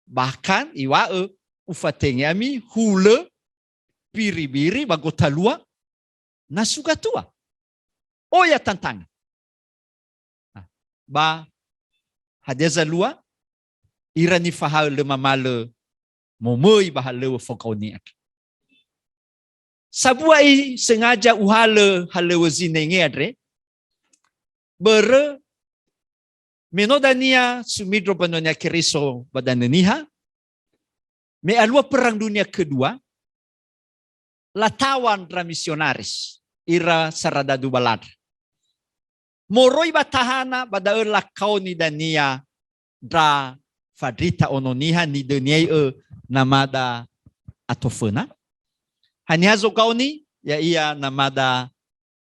Bahkan iŵa'ö, "Ufatenge ami hulö biri-biri ba gotalua na sugatua." Oya tantangan. Nah, ba hadia zalua? Ira nifahaö lö mamalö momöi ba halöŵö fogaoni andrö. Sambua i sengaja uhalö halöŵö zinenge andre, börö me no dania sumindro ba nonia Keriso ba Danö Niha, me alua Perang Dunia Kedua, latawan ndra misionaris, ira saradadu balandra. Moroi ba tahana, ba da'ö lakaoni dania ndra fandrita Ono Niha nidöniai'ö namada ato föna. Haniha zogaoni? Ya'ia namada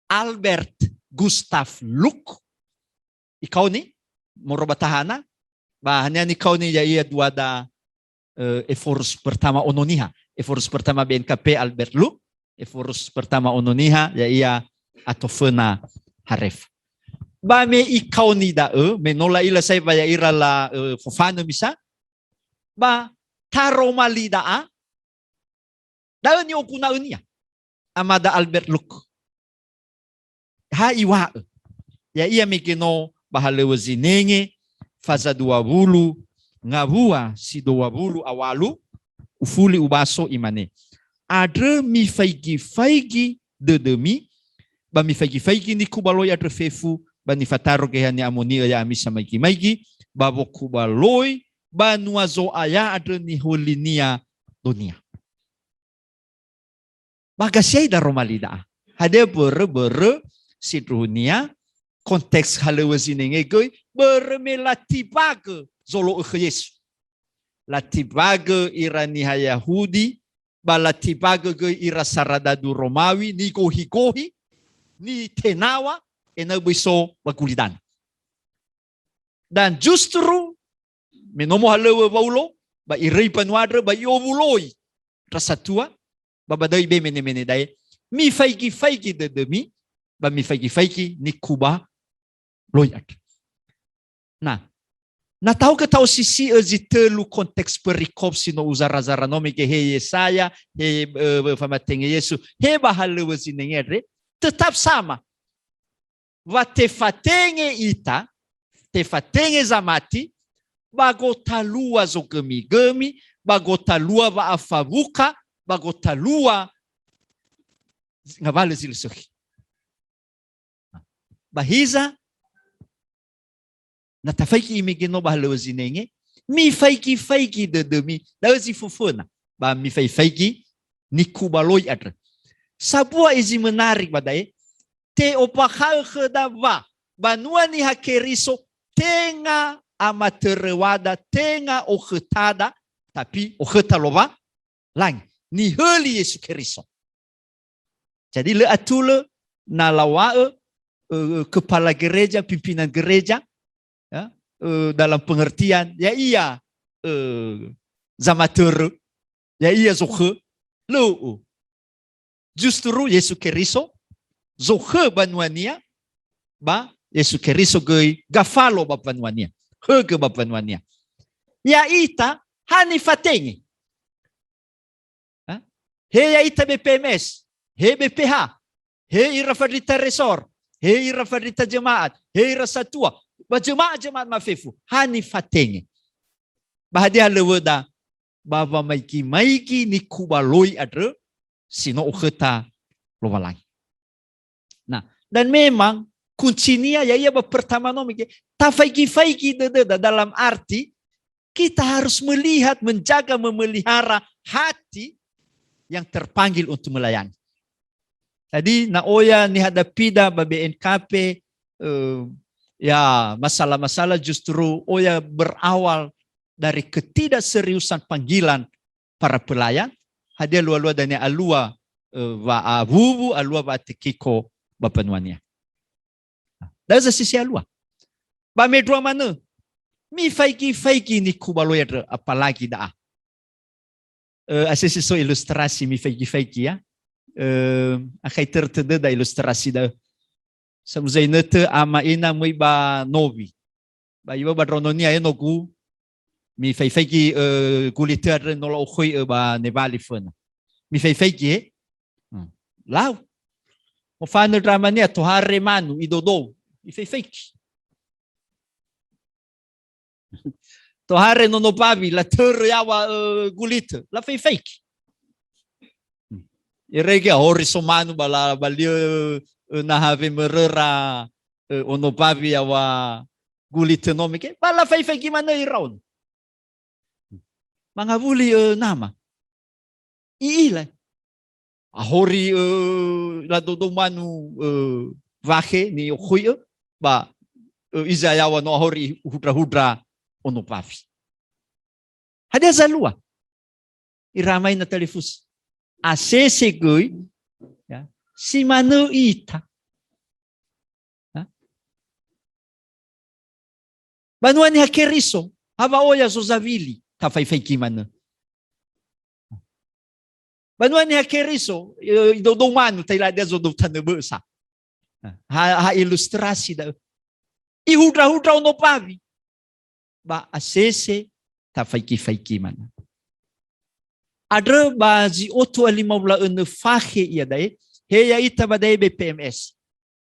Albert Gustav Luck. Ikaoni moroi ba tahana, ba haniha nikaoni? Ya'ia duada, eh, Ephorus Pertama Ono Niha, Ephorus Pertama B N K P Albert Luck, Ephorus Pertama Ono Niha, ya'ia ato föna Harefa. Ba me ikaoni da'ö, me no la'ila sa'ae wa ya'ira la, eh, fofanö misa, ba taroma li da'a, da'ö ni'oguna'önia, amada Albert Luck. Ha iŵa'ö, ya'ia mege no ba halöŵö zinenge, faza dua wulu ngawua si dua wulu a walu, ufuli ubaso, imane, "Andrö mifaigi-faigi dödömi, ba mifaigi-faigi nikubaloi andrö fefu, ba nifataro Geheha Ni'amoni'ö ya'ami samaigi-maigi, ba wokubaloi banua Zo'aya andrö nihölinia donia." Ba gasiai daroma li da'a. Hadia börö? Börö sindruhunia, konteks halöŵö zinenge göi, börö me latimbagö zolo'ö khö Yesu. Latimbagö ira niha Yahudi, ba latimbagö göi ira saradadu Romawi, nigohi-gohi, nitenaw̃a, ena'ö böi so ba gulidanö. Dan justru, me no mohalöŵö Waulo, ba iröi mbanua andrö, ba i'owuloi ndra satua, ba ba da'ö ibe'e mene-mene da'e, mifaigi-faigi dödömi, ba mifaigi-faigi nikubaloi andrö. Na, na tahugö ta'osisi'ö zi tölu konteks perikop si no uzara-zara no mege he Yesaya, he, eh, famatenge Yesu, he ba halöŵö zinenge andre, tetap sama. Wa tefatenge ita, tefatenge zamati, ba gotalua zogömi-gömi, ba gotalua wa'afawuka, ba gotalua ngawalö zi lö sökhi. Ba hiza, na tafaigi imege no ba halöŵö zinenge, mifaigi-faigi dödömi, da'ö zi föföna, ba mifaigi-faigi nikubaloi andrö. Sambua zi menarik ba da'e, te'ombakha'ö khöda wa, banua Niha Keriso, tenga amatöröŵada, tenga okhötada, tapi okhöta Lowalangi. Nihöli Yesu Keriso. Jadi lö atulö na lawa'ö, eh, kepala gereja, pimpinan gereja, ya, eh, dalam pengertian, ya'ia, eh, zamatörö, ya'ia zokhö, lö'ö. Justru Yesu Keriso zokhö banuania, ba Yesu Keriso göi gafalo ba banuania, högö ba banuania. Ya'ita ha nifatenge. Ha? He ya'ita B P M S, he B P H, he ira fandrita resor, he ira fandrita jemaat, he ira satua, ba jemaat-jemaat mafefu, ha nifatenge. Ba hadia halöŵöda? Ba wamaigi-maigi nikubaloi andrö si no okhöta Lowalangi. Nah, dan memang kuncinia ya'ia ba pertama no mege, tafaigi-faigi dödöda dalam arti kita harus melihat, menjaga, memelihara hati yang terpanggil untuk melayani. Jadi, na oya nihadapida ba B N K P, eh, ya, masalah-masalah justru oya berawal dari ketidakseriusan panggilan para pelayan, hadia lua-lua dania alua, eh, wa'awuwu, alua wa'atekiko ba banuania. Da'ö zasisi alua. Ba mendrua manö, mifaigi-faigi nikubaloi andrö, apalagi da'a. Eh, asese so ilustrasi mifaigi-faigi, ya. Eh, akha itörö tödöda ilustrasi da'ö. Samuza inötö ama ina möi ba nowi. Ba iŵa'ö ba ndraononia, "E nogu, mifaigi-faigi, eh, gulitö andrö no la'okhöi'ö ba newali föna. Mifaigi-faigi, he?" Hmm. Lau. Mofanö ndra amania, tohare manu, idodou. Ifaigi-faigi. Tohare nono bawi, latörö yaŵa, eh, gulitö. Lafaigi-faigi. Irege ahori so manu ba la-, ba li'ö, eh, naha wemöröra, eh, ono bawi yaŵa gulitö no mege, ba lafaigi-faigi manö iraono. Mangawuli, eh, nama. I'ila. Ahori, eh, ladodou manu, eh, wakhe ni'okhöi'ö, ba, eh, iza yaŵa no ahori hundra-hundra ono bawi. Hadia zalua? Ira ama ina talifusö. Asese göi, ya, si manö ita. Ya. Banua Niha Keriso, ha wa'oya zozawili, tafaigi-faigi manö. Banua Niha Keriso, eh, idodou manu, taila hadia zodou tanö bö'ö sa. Ha, ha ilustrasi da'ö. Ihundra-hundra ono bawi. Ba asese tafaigi-faigi manö. Andrö ba zi otu a lima wula'ö nö fakhe iada'e, he ya'ita ba da'e B P M S.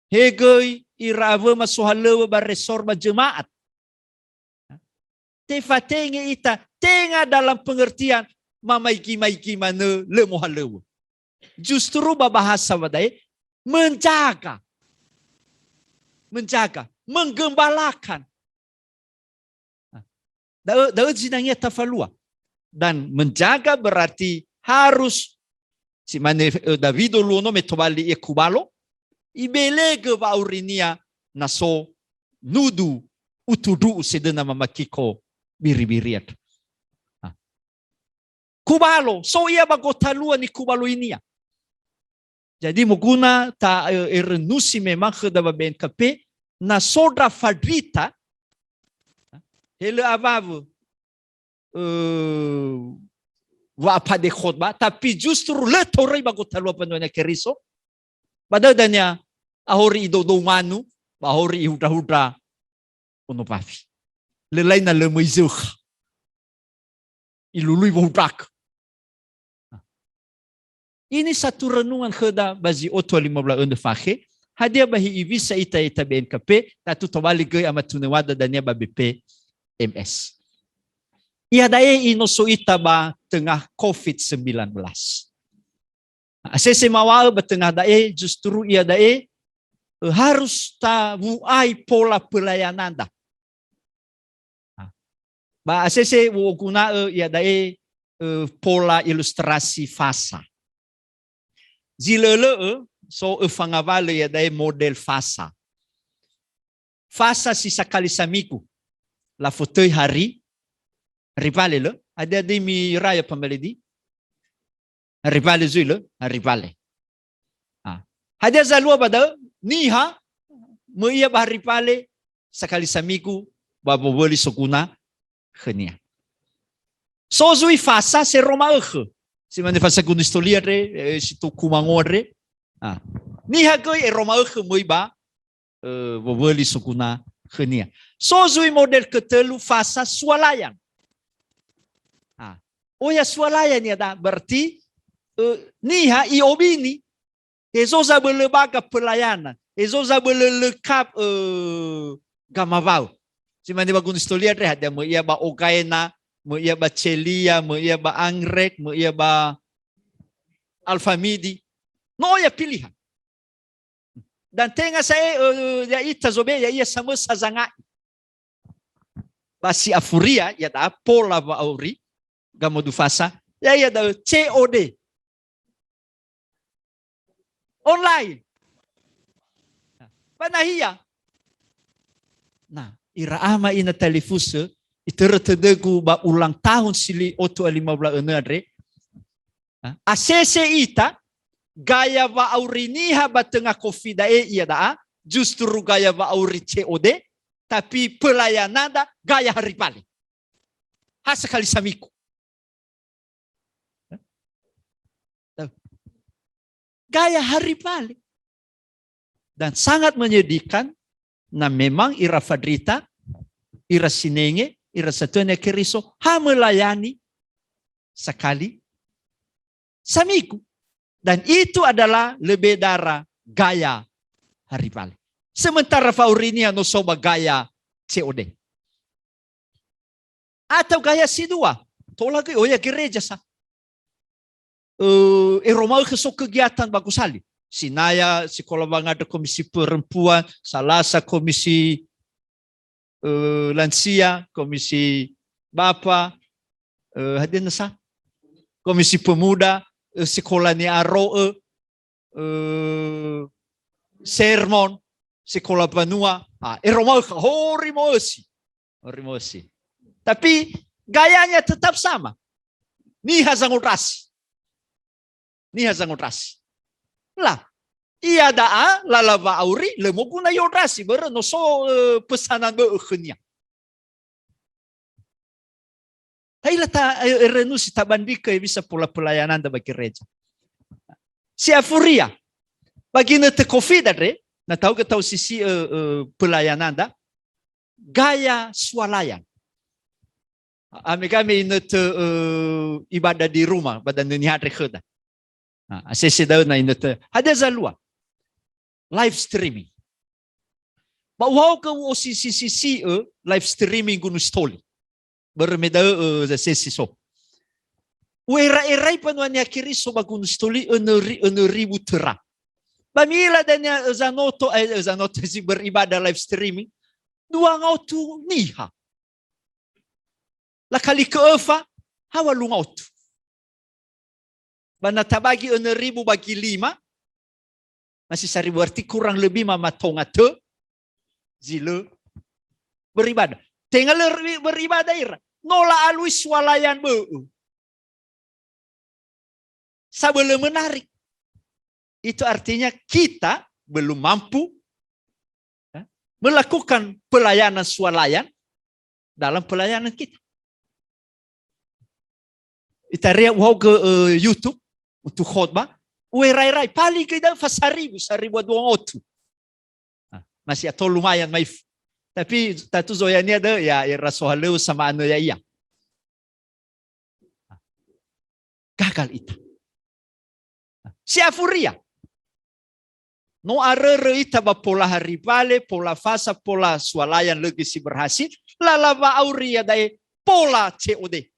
He göi ira awöma sohalöŵö ba resor ba jemaat. Tefatenge ita, tenga dalam pengertian mamaigi-maigi manö lö mohalöŵö. Justru ba bahasa ba da'e, menjaga. Menjaga, menggembalakan. Nah, da'ö, da'ö zinangea tafalua. Dan menjaga berarti harus, si mane, eh, Dawido luo no me tobali ia kubalo, ibelegö wa'aurinia na so nudu utundru'u sedöna mamakiko biri-biri andrö. Nah. Kubalo, so ia ba gotalua nikubaloinia. Jadi moguna ta, eh, erenusi memang khöda ba B N K P, na so ndra fandrita, he lö awawö, eh, wa'apade khotbah, tapi justru lö toröi ba gotalua mbanua Niha Keriso, ba da'ö dania ahori idoudou manu, ba ahori ihundrahundra ono bafi. Lö lai na lö möi zökha. Ilului wohundragö. Ini satu renungan khöda ba zi otu a lima belas önö fakhe, hadia ba hi'iwisa ita ya'ita B N K P, tatu tobali göi amatunö wada dania ba B P M S. Iada'e inoso ita ba tengah covid sembilan belas. Asese mawa'ö ba tengah da'e, justru iada'e, eh, harus tawu'ai pola pelayananda. Ba asese u'oguna'ö iada'e, eh, pola ilustrasi fasa. Zi lö'ö-lö'ö, so öfa ngawalö iada'e model fasa. Fasa si sakali samigu. Lafotöi hari, hari wale lö? Ade-ade miraya pamaledi? Hari wale zui lö? Hari wale. Ah. Hadia zalua ba da'ö? Niha, möi ia ba hari wale, sakali samigu, ba wowöli soguna khönia. So zui fasa seroma ökhö. Si mane fasa Gunungsitoli andre, eh, si tou kumango andre. Ah. Niha göi eroma ökhö möi ba, eh, wowöli soguna khönia. So zui model ketölu fasa swalayan. Ah. Oya swalayan iada'a, berarti, eh, niha i'obini. Hezo zabölö baga pelayana. Hezo zabölö lekap, eh, gamawao. Si mane ba Gunungsitoli andre, hadia möi ia ba Ogaena, möi ia ba Celia, möi ia ba Anggrek, möi ia ba Alfamidi. No oya pilihan. Dan tenga sa'ae, eh, ya'ita zobe, ya'ia samösa zanga'i. Ba si afuria, iada'a pola wa'auri, gamodu fasa, ya'ia da'ö C O D. Online. Ba nahia. Nah, ira ama ina talifusö, itörö tödögu ba ulang tahun si li otu a lima belas önö andre. Nah, asese ita, gaya wa'auri niha ba tengah covid da'e iada'a, justru gaya wa'auri C O D, tapi pelayanada gaya hari wale. Ha sakali samigu. Gaya hari wale. Dan sangat menyedihkan, na memang ira fandrita, ira sinenge, ira satönö Keriso, ha melayani sakali samigu. Dan itu adalah lebih darah gaya hari wale. Sementara fa'aurinia no so ba gaya C O D. Atau gaya si dua, tola göi oya gereja sa. Eh, eroma ökhö so kegiatan ba gosali. Sinaya, sekolah wangandrö komisi perempuan, Salasa komisi, eh, lansia, komisi bapa, eh, hadia nasa? Komisi pemuda, eh, sekolah ni'aro'ö, eh, sermon, sekolah banua, ah, eroma ökhö, hori mo'ösi. Hori mo'ösi. Tapi gayanya tetap sama. Niha zangondrasi. Niha zangondrasi. Lah, iada'a lala wa'auri, lö moguna i'ondrasi, börö no so, eh, pesanan bö'ö khönia. Ta'ila ta, eh, erenusi tabandrikö hewisa pola pelayananda ba gereja. Si afuria, ba ginötö covid andre, na tahugö tau sisi, eh, eh, pelayananda, gaya swalayan. Amegame inötö, eh, ibadah di rumah, ba danö niha andre khöda. Nah, asese da'ö na inötö. Hadia zalua? Live streaming. Ba uhaogö u'osisi-sisi'ö live streaming Gunungsitoli. Börö me da'ö, eh, zasesi so. U'era-erai mbanua Niha Keriso ba Gunungsitoli önö ri-, önö ribu töra. Ba mi'ila dania, eh, Zanoto, eh, eh, Zanoto si beribadah live streaming. Dua ngaotu niha. Lakali kö öfa, ha walu ngaotu. Ba na tabagi önö ribu bagi lima, masih saribu, berarti kurang lebih mamatonga tö zi lö beribadah. Tenga lö ri-, beribadah ira. No la'alui swalayan bö'ö. Sabölö menarik. Itu artinya kita belum mampu, ya, melakukan pelayanan swalayan dalam pelayanan kita. Itaria uhaogö, eh, YouTube untuk khotbah, uerai-rai, paling tidak fa saribu, saribu dua ratus. Nah, masih atau lumayan maif. Tapi tatu zoyania deh, ya, era sohaleu sama anu ya iya. Gagal ita. Si afuria. No arörö ita ba pola haribale, pola fasa, pola swalayan lö göi si berhasil, lala wa'auri iada'e pola C O D.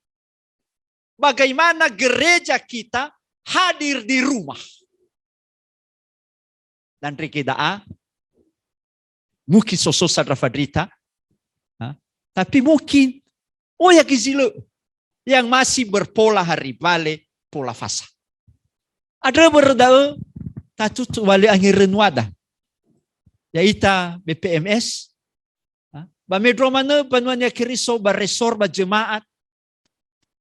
Bagaimana gereja kita hadir di rumah. Dan rege da'a, mungkin soso sandra fandrita, ha? Tapi mungkin, oh ya, gizi lö, yang masih berpola haribale, pola fasa. Andrö börö da'ö, tatu tobali angerönuada. Ya'ita B P M S, ha? Ba mendrua manö banua Niha Keriso ba resor ba jemaat,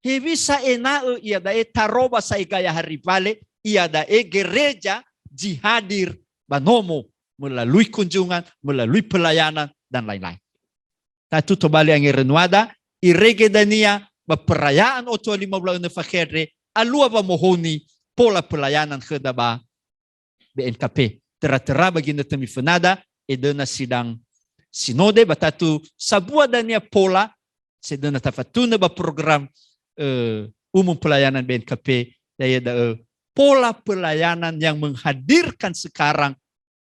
hewisa ena'ö iada'e taroba sa'ae gaya haribale, iada'e gereja zi hadir ba nomo melalui kunjungan, melalui pelayanan, dan lain-lain. Tatu tobali angerönuada, irege dania ba perayaan otua lima wulu a önö fakhe andre, alua wamohouni pola pelayanan khöda ba B N K P. Töra-töra ba ginötö mifönada, edöna sidang sinode, ba tatu sabua dania pola, sedöna tafatunö ba program, eh, umum pelayanan B N K P, ya'ia da'ö pola pelayanan yang menghadirkan sekarang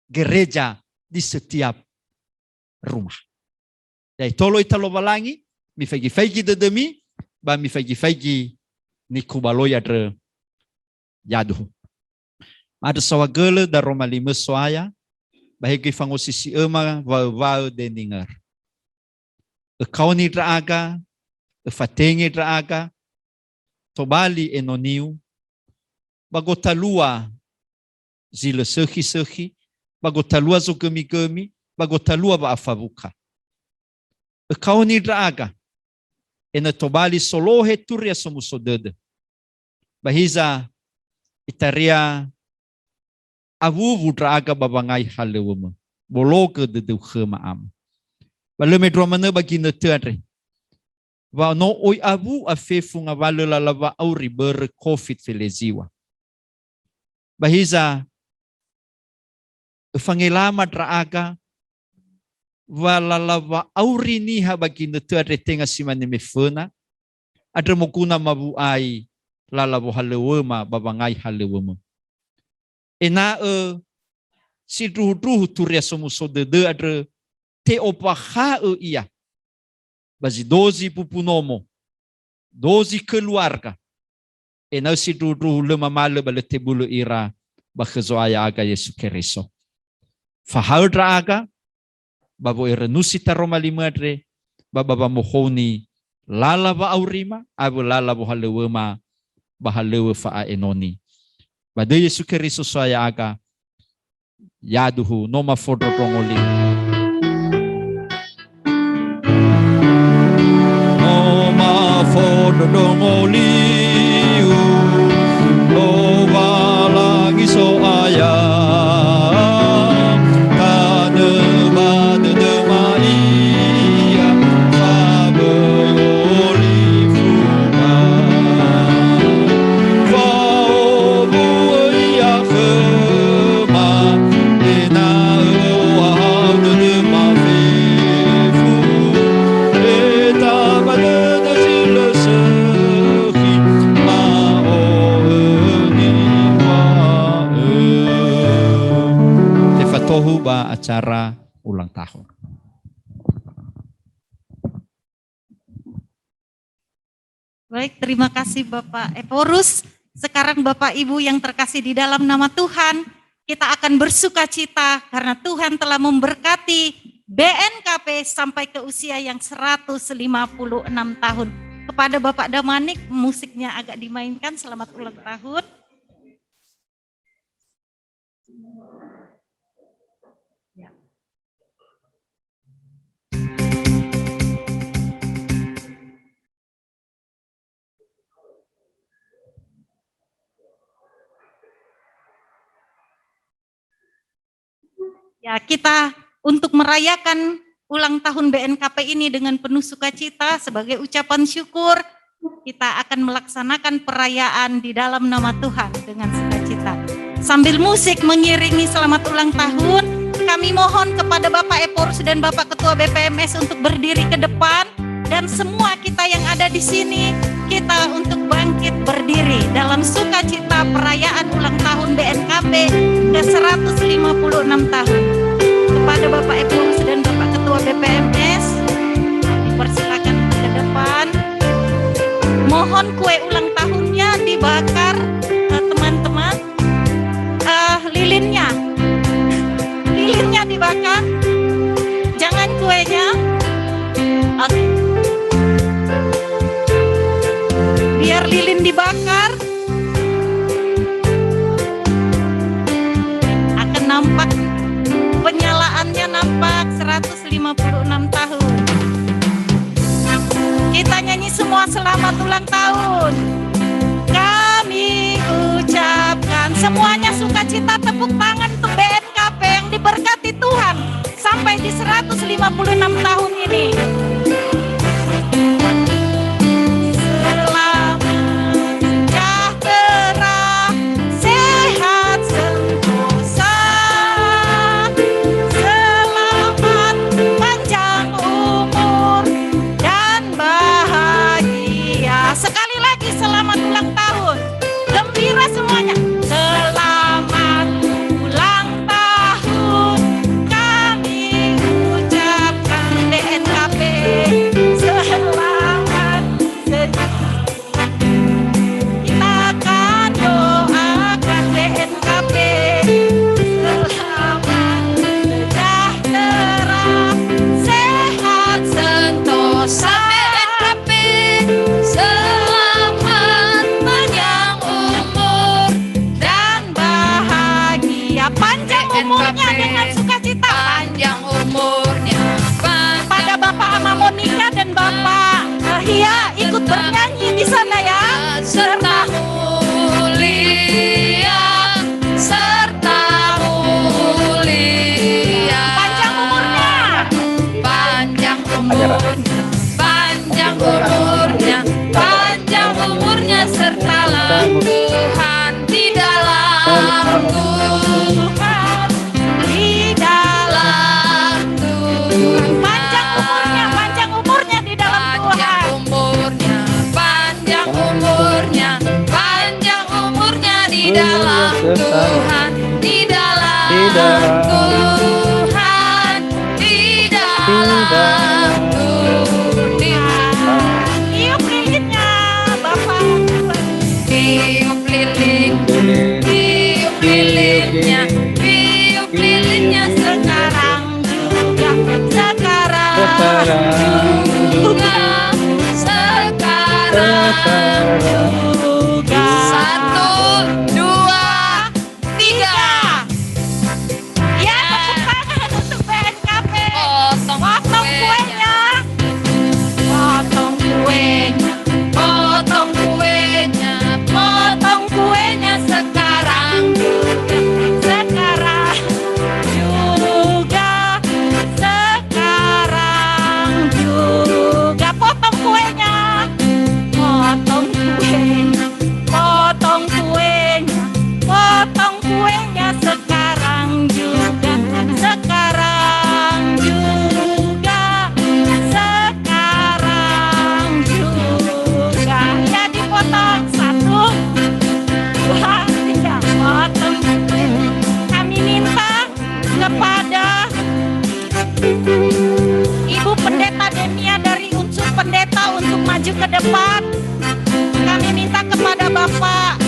gereja di setiap rumah. Ya'e tolo ita Lowalangi, mifaigi-faigi dödömi, ba mifaigi-faigi nikubaloi andrö yaduhu. Ma'andrö saohagölö daroma limö So'aya, ba he göi fangosisi'öma waö-waö deningar. Ökaoni ndra'aga, öfatenge ndra'aga, tobali enoniu, ba gotalua zi lö sökhi-sökhi, ba gotalua zogömi-gömi, ba gotalua wa'afawuka. Ökaoni ndra'aga, ena'ö tobali solohe Turia Somuso Dödö. Ba hiza itaria awuwu ndra'aga ba wangai halöŵömö. Bologö dödöu khöma, Ama. Ba lö mendrua manö ba ginötö andre, wa no oi awu'a fefu ngawalö lala wa'auri börö covid feleziwa. Ba hiza, öfangelama ndra'aga, wa lala wa'auri niha ba ginötö andre tenga si mane meföna, andrö moguna mawu'ai lala wohalöŵöma ba wangai halöŵömö. Ena'ö sindruhundruhu Turia Somuso Dödö andrö te'ombakha'ö ia ba zi dozi bubu nomo, dozi keluarga, ena'ö sindruhundruhu lö mamalö ba lö tebulö ira ba khö Zo'aya aga Yesu Keriso. Fahaö ndra'aga, ba wo'erönusi taroma limö andre, ba ba wamohouni lala wa'aurima, awö lala wohalöŵöma, ba halöŵö fa'a'enoni. Ba döi Yesu Keriso So'aya aga, yaduhu, no mafondrondrongo liu. No mafondrondrongo liu, Lowalangi So'aya, tanö ba dödöma ia, saböi olifuga. Fa'owu'ö ia khöma, ena'ö o'ahaogö dödöma fefu. Heta ba dödö zi lö sökhi, ma'o'ö niŵa'ö. Tefatohu ba acara ulang tahun. Baik, terima kasih Bapak Ephorus. Sekarang Bapak Ibu yang terkasih di dalam nama Tuhan, kita akan bersuka cita karena Tuhan telah memberkati B N K P sampai ke usia yang seratus lima puluh enam tahun. Kepada Bapak Damanik, musiknya agak dimainkan. Selamat ulang tahun. Ya. Ya, kita untuk merayakan ulang tahun B N K P ini dengan penuh sukacita, sebagai ucapan syukur, kita akan melaksanakan perayaan di dalam nama Tuhan dengan sukacita. Sambil musik mengiringi selamat ulang tahun, kami mohon kepada Bapak Ephorus dan Bapak Ketua B P M S untuk berdiri ke depan. Dan semua kita yang ada di sini, kita untuk bangkit berdiri dalam sukacita perayaan ulang tahun B N K P ke seratus lima puluh enam tahun. Kepada Bapak Ephorus dan Bapak Ketua B P M S, dipersilakan ke depan. Mohon kue ulang tahunnya dibakar, eh, teman-teman. Eh, lilinnya. Lilinnya dibakar. Jangan kuenya. Oke. Biar lilin dibakar. Akan nampak penyalaannya, nampak seratus lima puluh enam tahun. Kita nyanyi semua selamat ulang tahun. Kami ucapkan semuanya sukacita, tepuk tangan untuk B N K P yang diberkati Tuhan sampai di seratus lima puluh enam tahun ini. Selamat sejahtera, sehat sentosa, selamat panjang umur dan bahagia. Sekali lagi, selamat ulang tahun. Gembira semuanya. Selamat ulang tahun kami ucapkan, B N K P. Selamat se-, kita akan doakan B N K P. Selamat sejahtera, sehat sentosa. Selamat panjang umur dan bahagia. Panjang umurnya dengan sukacita. Panjang umurnya. Pada Bapak Ama Monika dan Bapak, eh, Hia ikut bernyanyi di sana ya. Serta mulia, serta mulia. Panjang umurnya. Panjang umurnya. Panjang umurnya, panjang umurnya serta dalam Tuhan, di dalam Tuhan, di dalam Tuhan. Panjang umurnya, panjang umurnya di dalam Tuhan. Panjang umurnya, panjang umurnya, panjang umurnya di dalam Tuhan, di dalam Tuhan. Di dalam dunia. Tiup lilinnya, Bapak. Tiup lilin, tiup lilinnya, tiup lilinnya sekarang juga, sekarang juga, sekarang juga. Satu, dua, tiga. Ya, tepuk tangan untuk B N K P. Potong kuenya. Potong kuenya. Potong kuenya. Potong kuenya sekarang juga. Sekarang juga. Sekarang juga. Potong kuenya. Potong kuenya. Potong kuenya, potong kuenya sekarang juga, sekarang juga, sekarang juga. Ya, dipotong. Satu, dua, tiga, potong. Kami minta kepada Ibu Pendeta Demia dari Unsur Pendeta untuk maju ke depan. Kami minta kepada Bapak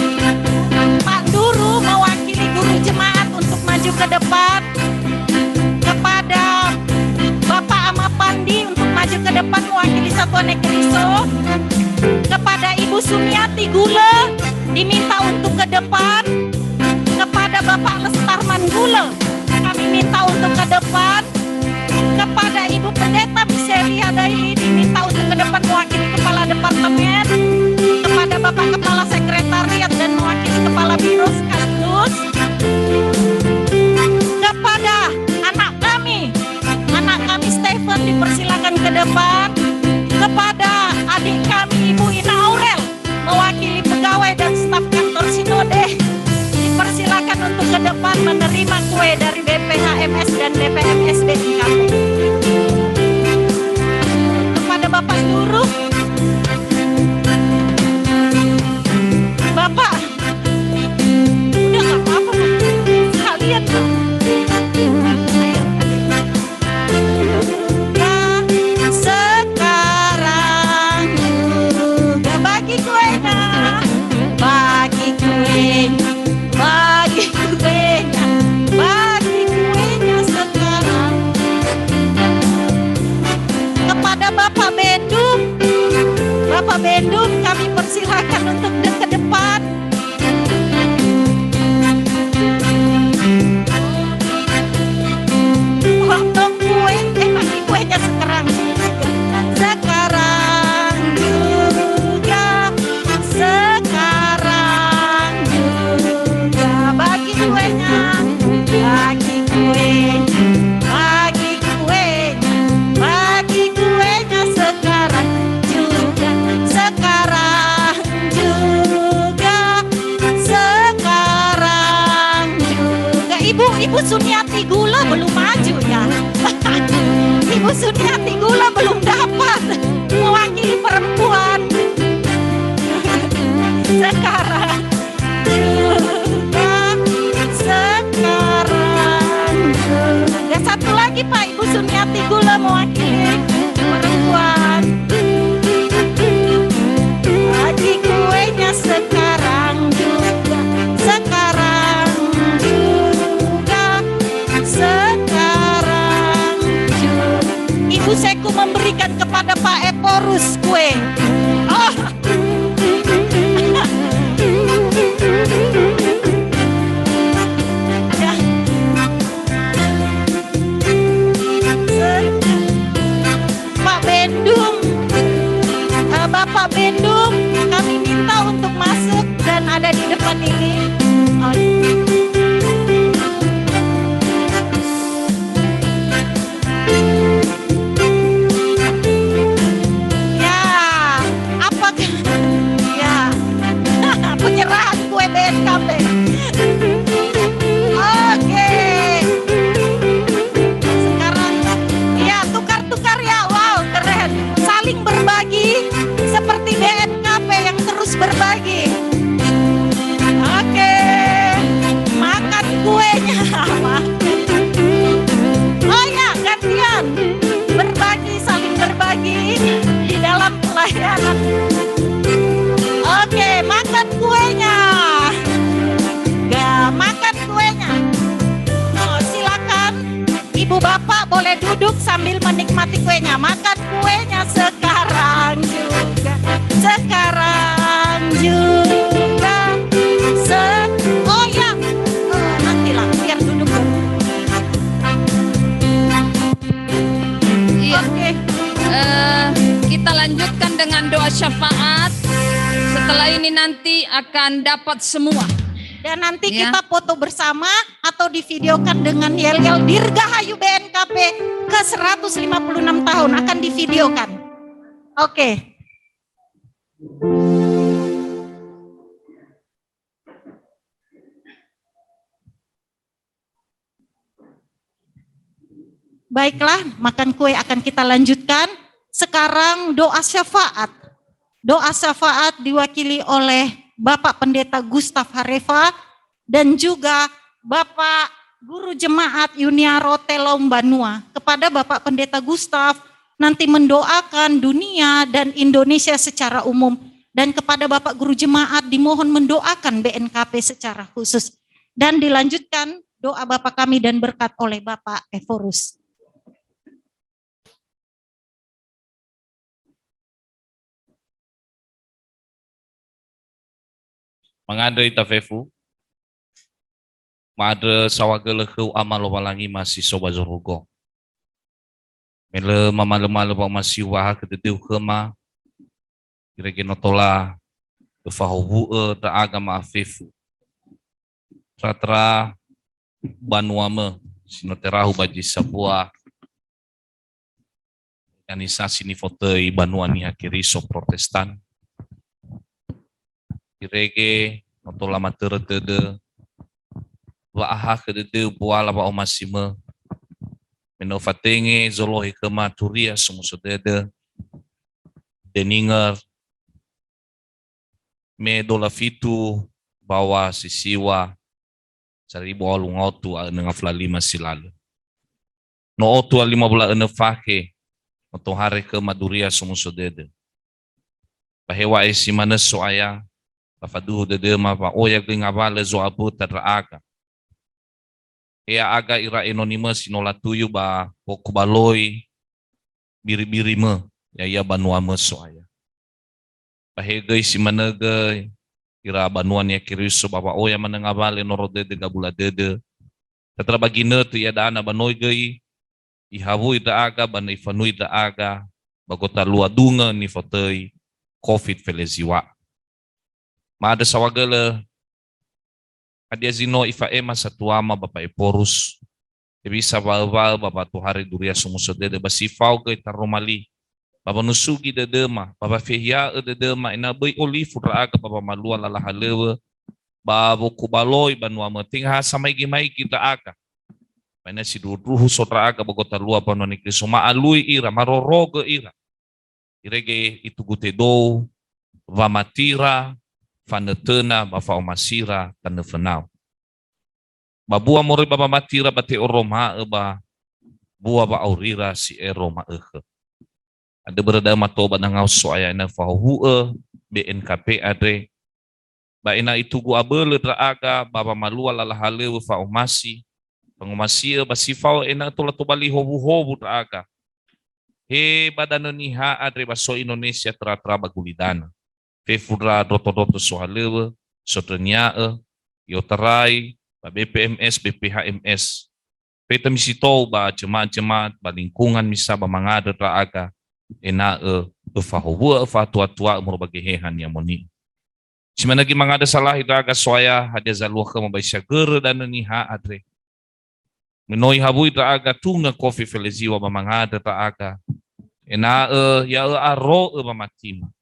Pak Duru mewakili guru jemaat untuk maju ke depan. Kepada Bapak Ama Pandi untuk maju ke depan mewakili Satuan Ekeriso. Kepada Ibu Sumiati Gule diminta untuk ke depan. Kepada Bapak Lestarman Gule kami minta untuk ke depan. Kepada Ibu Pendeta Miselia Daili diminta untuk ke depan mewakili Kepala Departemen. Kepada Bapak Kepala Sekretariat dan mewakili Kepala Biro sekaligus. Kepada Dipersilakan ke depan kepada adik kami, Ibu Ina Aurel, mewakili pegawai dan staf kantor Sinode. Dipersilakan untuk ke depan menerima kue dari B P H M S dan B P M S B I K P. Kepada Bapak Guru, Bapak, udah, nggak apa-apa, Pak. Sekalian, Pak. Nah, sekarang juga bagi kuenya, bagi kuenya, bagi kuenya, bagi kuenya sekarang. Kepada Bapak Bendum, Bapak Bendum, kami persilakan untuk de-, ke depan. Potong kue, eh, bagi kuenya sekarang. Sekarang juga, sekarang juga. Bagi kuenya, bagi kuenya, bagi kuenya, bagi kuenya sekarang juga, sekarang juga, sekarang juga. Ibu, Ibu Suniati Gula belum maju, ya. Ibu Suniati Gula belum dapat mewakili perempuan. Sekarang juga, sekarang juga. Satu lagi, Pak, Ibu Suniati Gula mewakili perempuan. Bagi kuenya sekarang juga, sekarang juga, sekarang juga. Ibu Seku memberikan kepada Pak Ephorus kue. Oh. Ya. Pak Bendum, eh, Bapak Bendum, kami minta untuk masuk dan ada di depan ini. Oh. Ya, apakah, ya, penyerahan kue B N K P. Oke. Sekarang, ya, tukar-tukar ya. Wow, keren. Saling berbagi seperti B N K P yang terus berbagi. Oke. Makan kuenya. Oh ya, gantian. Berbagi, saling berbagi di dalam pelayanan. Oke, makan kuenya. Ya, makan kuenya. Oh, silakan Ibu Bapak boleh duduk sambil menikmati kuenya. Makan kuenya sekarang juga. Sekarang juga. Se-, oh ya. Oh, nantilah, biar duduk dulu. Iya. Oke. Eh, kita lanjutkan dengan doa syafaat. Setelah ini nanti akan dapat semua. Dan nanti, ya, kita foto bersama atau divideokan dengan yel-yel Dirgahayu B N K P ke seratus lima puluh enam tahun akan divideokan. Oke. Baiklah, makan kue akan kita lanjutkan. Sekarang doa syafaat. Doa syafaat diwakili oleh Bapak Pendeta Gustaf Harefa dan juga Bapak Guru Jemaat Yuniaro Telom Banua. Kepada Bapak Pendeta Gustaf, nanti mendoakan dunia dan Indonesia secara umum. Dan kepada Bapak Guru Jemaat dimohon mendoakan B N K P secara khusus. Dan dilanjutkan doa Bapa kami dan berkat oleh Bapak Ephorus. Mangandrö ita fefu, ma'andrö saohagölö khöu Ama Lowalangima si so ba zorugo. Me lö mamalö-malö wa'omasiu wa'ahakhö dödöu khöma, irege no tola öfahowu'ö ndra'aga ma'afefu. Tera-tera banuamö si no terahu ba zi sambua, organisasi nifotöi banua Niha Keriso Protestan. Irege no tola matörö tödö wa'ahakhö dödö buala wa'omasimö, me no fatenge zolohe khöma turia somuso dödö, Denninger, me dola fitu bawa sisiwa saribu walu ngaotu a önö ngafula lima si lalö. No otu a lima wula önö fakhe, no tohare khöma duria somuso dödö. Ba hewa'ae si manö So'aya, ba faduhu dödöma wa oya göi ngawalö zo'aböta ndra'aga. He ya'aga ira enonimö si no latuyu ba wokubaloi biri-birimö, ya'ia banuamö So'aya. Ba he göi si manö göi ira banua Niha Keriso ba wa'oya manö ngawalö noro dödö gabula dödö. Tatra ba ginötö iada'a na ba noi göi ihawui ndra'aga ba na ifanui ndra'aga ba gotalua dungö nifotöi covid feleziwa. Ma'andrö saohagölö, hadia zi no ifa'ema satuama ba pa'eporus, hewisa waö-waö ba watohare duria somuso dödö ba si fao göi taroma li, ba wanusugi dödöma, ba wafehia'ö dödöma ena'ö böi olifu ndra'aga ba wamalua lala halöŵö, ba wokubaloi banuamö, tenga ha samaigi-maigi ndra'aga. Ba ena'ö sindruhundruhu so ndra'aga ba gotalua banua Niha Keriso, ma'alui ira, marorogö ira. Irege itugu tedou wamatira, fanötöna, ba fa'omasira tanö fönau. Ba bua moroi ba wamatira ba te'oroma'ö ba bua wa'aurira si ero ma'ökhö. Andrö börö da'ö mato ba dangao So'aya ena'ö fahowu'ö B N K P andre, ba ena'ö itugu abölö ndra'aga ba wamalua lala halöŵö fa'omasi, fangomasi'ö ba si fao ena'ö tola tobali howuhowu ndra'aga. He ba danö Niha andre ba so Indonesia töra-töra ba gulidanö. Fefu ndra ndroto-ndroto sohalöŵö, sondrönia'ö, i'otarai ba B P M S, B P H M S. Fefu tamisi tou ba jemaat-jemaat, ba lingkungan misa ba mangandrö ndra'aga, ena'ö öfahowu'ö, öfa'atuatua'ö moroi ba Geheha Ni'amoni'ö. Si manö göi mangandrö salahi ndra'aga So'aya, hadia zalua khöma ba isagörö danö Niha andre. Me no ihawui ndra'aga dungö covid feleziwa ba mangandrö ndra'aga, ena'ö ya ö'aro'ö wamatima,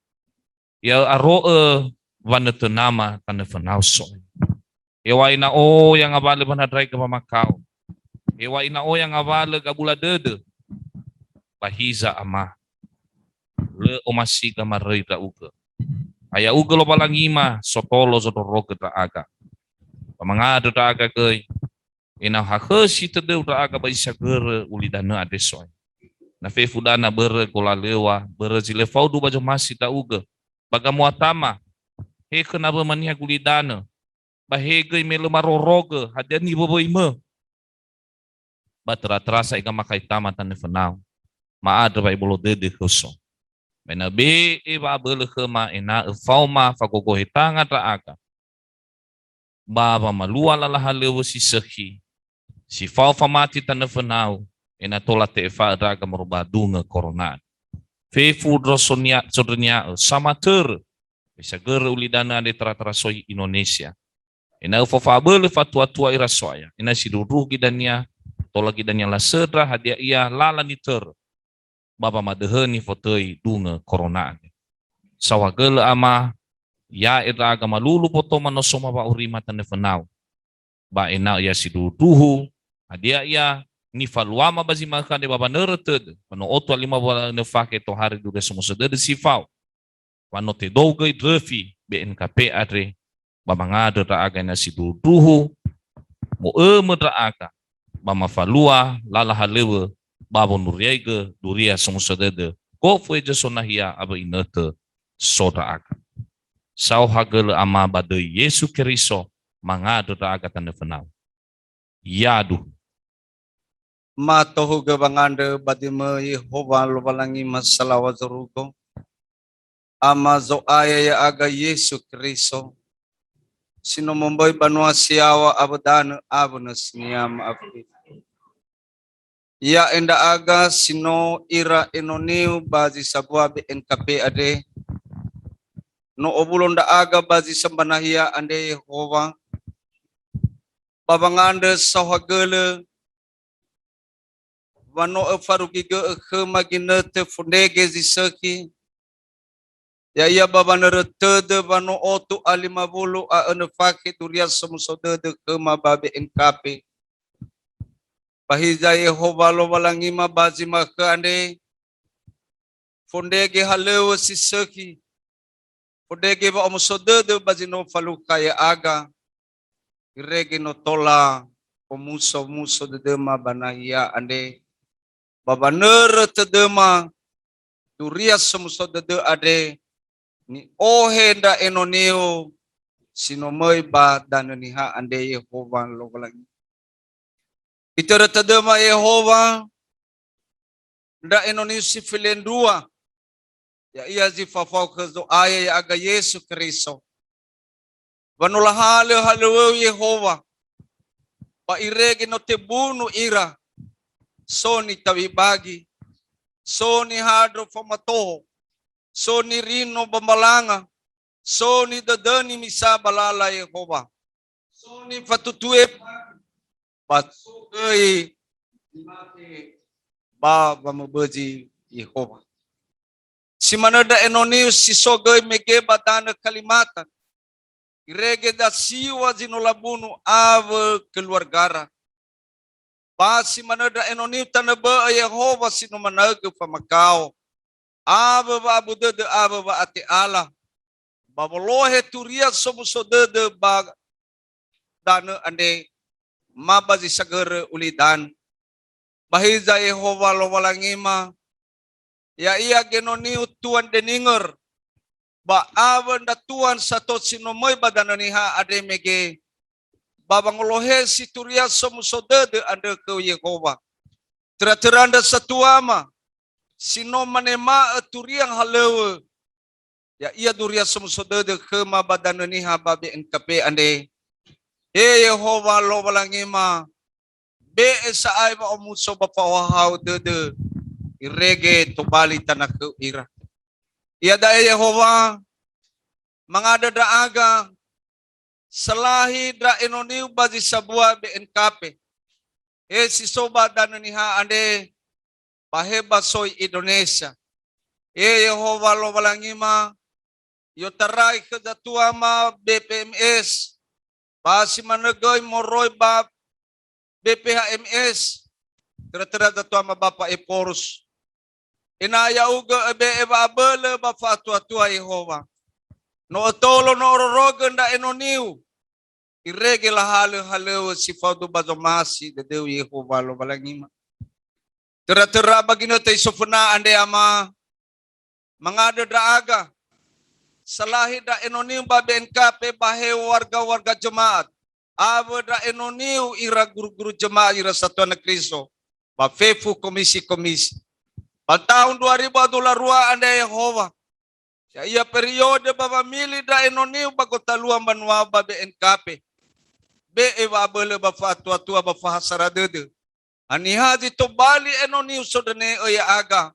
ya ö'aro'ö wanötönama tanö fönau So'aya. Heŵa'ae na oya ngawalö wanandraigö wamakao, heŵa'ae na oya ngawalö gabula dödö, ba hiza Ama, lö omasiga maröi ndra'ugö. Ha ya'ugö Lowalangima sotolo zondrorogö ndra'aga. Ba mangandrö ndra'aga göi, ena'ö hakhösi tödöu ndra'aga ba isagörö ulidanö andre So'aya. Na fefu dana börö golalöŵa, börö zi lö faudu ba zomasi ndra'ugö, ba gamuatama, he khö nawöma niha gulidanö, ba he göi me lö marorogö, hadia niwöwöimö. Ba töra-töra sa'ae gamakhaitama tanö fönau, ma'andrö wa'ebolo dödö khöu so. Me na be'e wa'abölö khöma ena'ö faoma fagogohe tanga ndra'aga ba wamalua lala halöŵö si sökhi, si fao famati tanö fönau, ena'ö tola te'efa'ö ndra'aga moroi ba dungö korona. Fefu ndro sonia-, sondrönia'ö, samatörö, isagörö ulidanö andre töra-töra so Indonesia. Ena'ö fao fa'abölö fa'atuatua ira So'aya, ena'ö sindruhundruhu gidania, tola gidania lasöndra hadia ia lala nitörö ba wamadöhö nifotöi dungö korona andre. Saohagölö Ama, ya'e ndra'aga malulu botoma no soma wa'aurima tanö fönau. Ba ena'ö ya sindruhundruhu, hadia ia nifaluama ba zi ma'ökhö andre ba wanörö tödö, ba no otu a lima wula önö fakhe tohare duria somuso dödö si fao. Wa no tedou göi ndröfi B N K P andre, ba mangandrö ndra'aga ena'ö sindruhundruhu, mo'ömö ndra'aga, ba mafalua lala halöŵö, ba wonuriaigö duria somuso dödö, gofu ezo so nahia awö inötö so ndra'aga. Saohagölö Ama ba döi Yesu Keriso, mangandrö ndra'aga tanö fönau. Yaduhu. Mato hugö wangandrö ba döimö Yehowa Lowalangima salaŵa zorugo, Ama Zo'aya ya'aga Yesu Keriso, si no momböi banua si yaŵa awö danö awö nösinia ma'afökhö. Ya'e ndra'aga si no ira enoniu ba zi sambua B N K P andre, no owulo ndra'aga ba zi sambua nahia andre Yehowa, ba wangandrö saohagölö, wa no öfarugigö'ö khöma ginötö fondrege zi sökhi, ya'ia ba wanörö tödö wa no otu a lima wulu a önö fakhe duria somuso dödö khöma ba B N K P. Ba hiza Yehowa Lowalangima ba zi ma'ökhö andre, fondrege halöŵö si sökhi, fondrege wa'omuso dödö ba zi no falukha ya'aga, irege no tola omuso-muso dödöma ba nahia andre, ba wanörö tödöma duria somuso dödö andre, ni'ohe ndra enoniu si no möi ba danö niha andre, Yehowa Lowalangi. Itörö tödöma Yehowa ndra enoniu si felendrua, ya'ia zi fafao khö Zo'aya ya'aga Yesu Keriso. Wa no lahalö halöŵöu Yehowa, ba irege no tebunu ira, so nitawi bagi, so nihadro faoma toho, so nirino ba mbalanga, so nidödöni misa ba lala Yehowa. So nifatutue ba so göi ba wamöbözi Yehowa. Si manö ndra enoniu si so göi mege ba danö Kalimantan. Irege ndra siŵa zi no labunu awö keluargara. Ba si manö ndra enoniu tanö bö'ö Yehowa si no manaögö famakao, awö wa'abu dödö awö wa'ate'ala, ba wolohe turia somuso dödö ba danö andre, ma ba zi sagörö ulidan. Ba hiza Yehowa Lowalangima, ya'ia genoniu Tuan Deninger, ba awö ndra tuan sato si no möi ba danö niha andre mege, ba wangolohesi turia somuso dödö andrö khöu Yehowa. Töra-töra ndra satuama si no manema'ö turia halöŵö, ya'ia duria somuso dödö khöma ba danö niha ba B N K P andre. He Yehowa Lowalangima, be'e sa'ae wa'omuso ba fa'ohahau dödö, irege tobali tanö khöu ira. Iada'e Yehowa, mangandrö ndra'aga, salahi ndra enoniu ba zi sambua B N K P. He si so ba danö niha andre, ba he ba soi Indonesia. He Yehowa Lowalangima, i'otarai khö zatuama B P M S, ba si manö göi moroi ba B P H M S, töra-töra zatuama Bapa Ephorus. Ena'ö ya'ugö öbe'e wa'abölö ba fa'atua-tua Yehowa. No ötolo no ororogö ndra enoniu, irege lahalö halöŵö si faudu ba zomasi dödöu Yehowa Lowalangima. Töra-töra ba ginötö isoföna andre Ama, mangandrö ndra'aga, salahi ndra enoniu ba B N K P ba he warga-warga jemaat, awö ndra enoniu ira guru-guru jemaat ira Satuana Kristo, ba fefu komisi-komisi. Ba tahun dua ribu dua puluh dua andre Yehowa, ya'ia periode ba wamili ndra enoniu ba gotalua mbanua ba B N K P. Be'e wa'abölö ba fa'atua-tua ba fahasara dödö. Haniha zi tobali enoniu sondröne'ö ya'aga,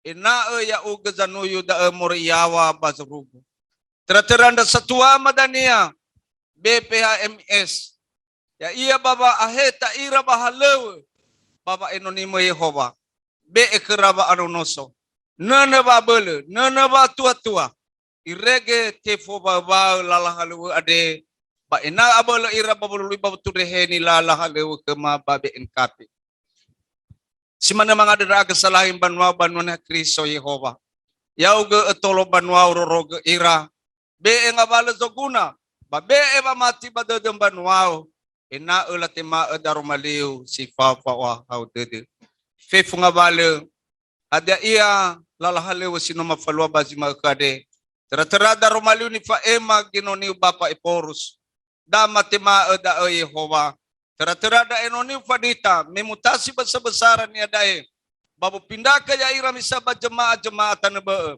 ena'ö ya'ugö zanuyu da'ö moroi yaŵa ba zorugo. Töra-töra ndra satuama dania, B P H M S. Ya'ia ba wa'aheta ira ba halöŵö, ba wa'enonimö Yehowa. Be'e khöra wa'anonoso. Nönö wa'abölö, nönö wa'atua-tua. Irege tefowaö-waö lala halöŵö andre, ba ena'ö abölö ira ba wolului ba wotundreheni lala halöŵö khöma ba B N K P. Si manö mangandrö ndra'aga salahi mbanua-banua Niha Keriso Yehowa. Ya'ugö ötolo mbanua ororogö ira. Be'e ngawalö zoguna, ba be'e wamati ba dödö mbanuao, ena'ö latema'ö daroma liu si fao fa'ohahau dödö. Fefu ngawalö, hadia ia lala halöŵö si no mafalua ba zi ma'ökhö andre. Töra-töra daroma liu nifa'ema genoniu Bapa Ephorus. Da matema'ö da'ö Yehowa. Töra-töra ndra enoniu fadita, me mutasi bösa-bösara niada'e. Ba wopindrakö ya'ira misa ba jema'a-jema'a tanö bö'ö.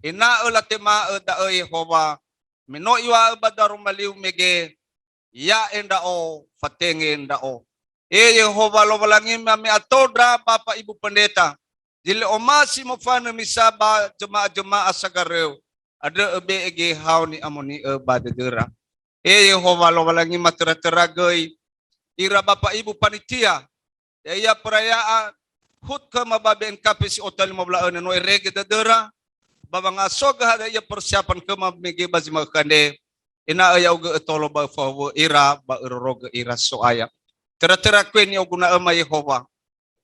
Ena'ö latema'ö da'ö Yehowa. Me no iŵa'ö ba daroma liu mege, ya'e ndra'o, fatenge ndra'o. E Yehowa Lowalangima, me ato ndra Bapa Ibu Pendeta, zi lö omasi mofanö misa ba jema'a-jema'a sagaröu, andrö öbe'e gehao ni'amoni'ö ba dödöra. E Yehowa Lowalangima, töra-töra göi ira Bapa Ibu panitia, ya'ia perayaan hut khöma ba B N K P si otalu lima belas öne no erege dödöra, ba wangasogö hadia ia persiapan khöma mege ba zi ma'ökhö andre, ena'ö ya'ugö ötolo ba öfahowu'ö ira, ba örorogö ira So'aya. Töra-töra kue ni'oguna'öma Yehowa.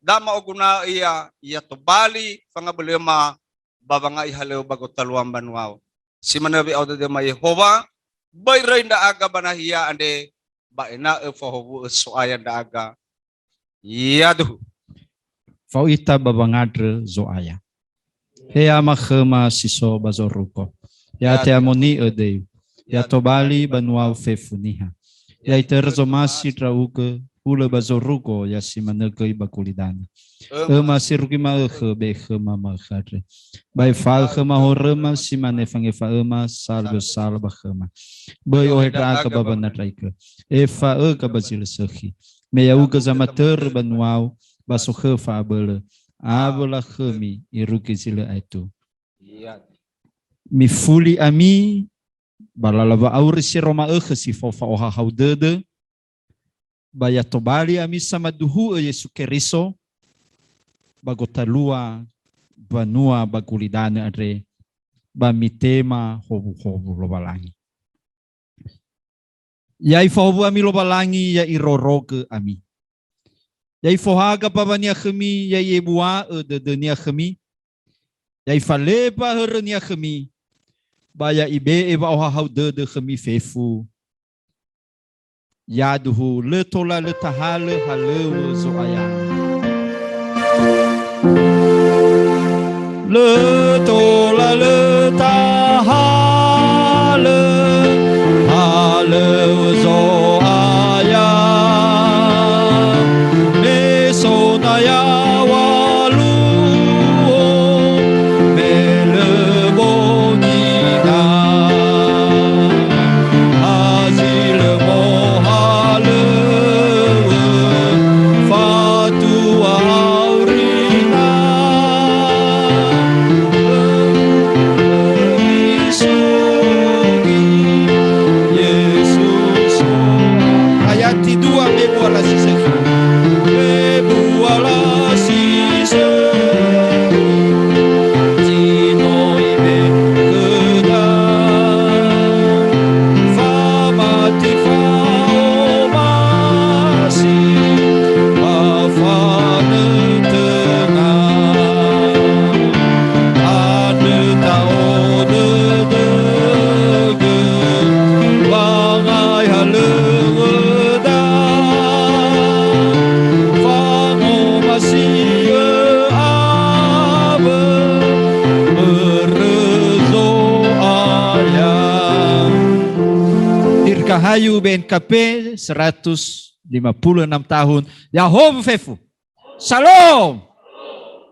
Da ma'oguna'ö ia, ia tobali fangabölöma ba wanga'i halöŵö ba gotalua mbanuao. Si manö we'ao dödöma Yehowa, böi röi ndra'aga ba nahia andre, ba ena'ö fahowu'ö So'aya ndra'aga. Yaduhu. Fao ita ba wangandrö Zo'aya. He Ama khöma si so ba zorugo. Ya te'amoni'ö döi-U. Ya tobali banuau fefu niha. Ya itörö zomasi ndra'ugö, hulö ba zorugo, ya si manö göi ba gulidanö. Öma si rugi ma'ökhö, be'e khöma ma'ökhö andre. Ba efa'ö khöma horöma, si mane fangefa'öma, sala ba sala ba khöma. Böi ohe ndra'aga ba wanandraigö. Efa'öga ba zi lö sökhi. Me ya'ugö zamatörö banua-U, ba sokhö fa'abölö, awö lakhömi irugi zi lö aetu. Mifuli ami, ba lala wa'auri si ero ma'ökhö si fao fa'ohahau dödö, ba ya tobali ami samaduhu'ö Yesu Keriso, ba gotalua banua ba gulidanö andre, ba mitema howuhowu Lowalangi. Ya Ifahowu ami Lowalangi, ya Irorogö ami. Ya Ifohaga mbaŵa-Nia khömi, ya I'ebua'ö dödö-Nia khömi, ya Ifalemba hörö-Nia khömi, ba ya Ibe'e wa'ohahau dödö khömi fefu. Yaduhu, lö tola lö tahalö halöŵö Zo'aya. Lö tola lö tahalö halöŵö Zo'aya. Me so na yaŵa luo, me lö bongi na. Ha zi lö mohalöŵö, fatua aurina. Isugi Yesus. Ayat kedua, me buala si sökhi. Me buala si sökhi. Zi no Ibe'e khöda. Famati fa'omasi, ba fanötöna. Andrö ta'odödögö, wangai halöŵöda. Fangomasi'ö awö, börö Zo'aya. Dirgahayu B N K P seratus lima puluh enam tahun. Ya'ahowu fefu. Shalom.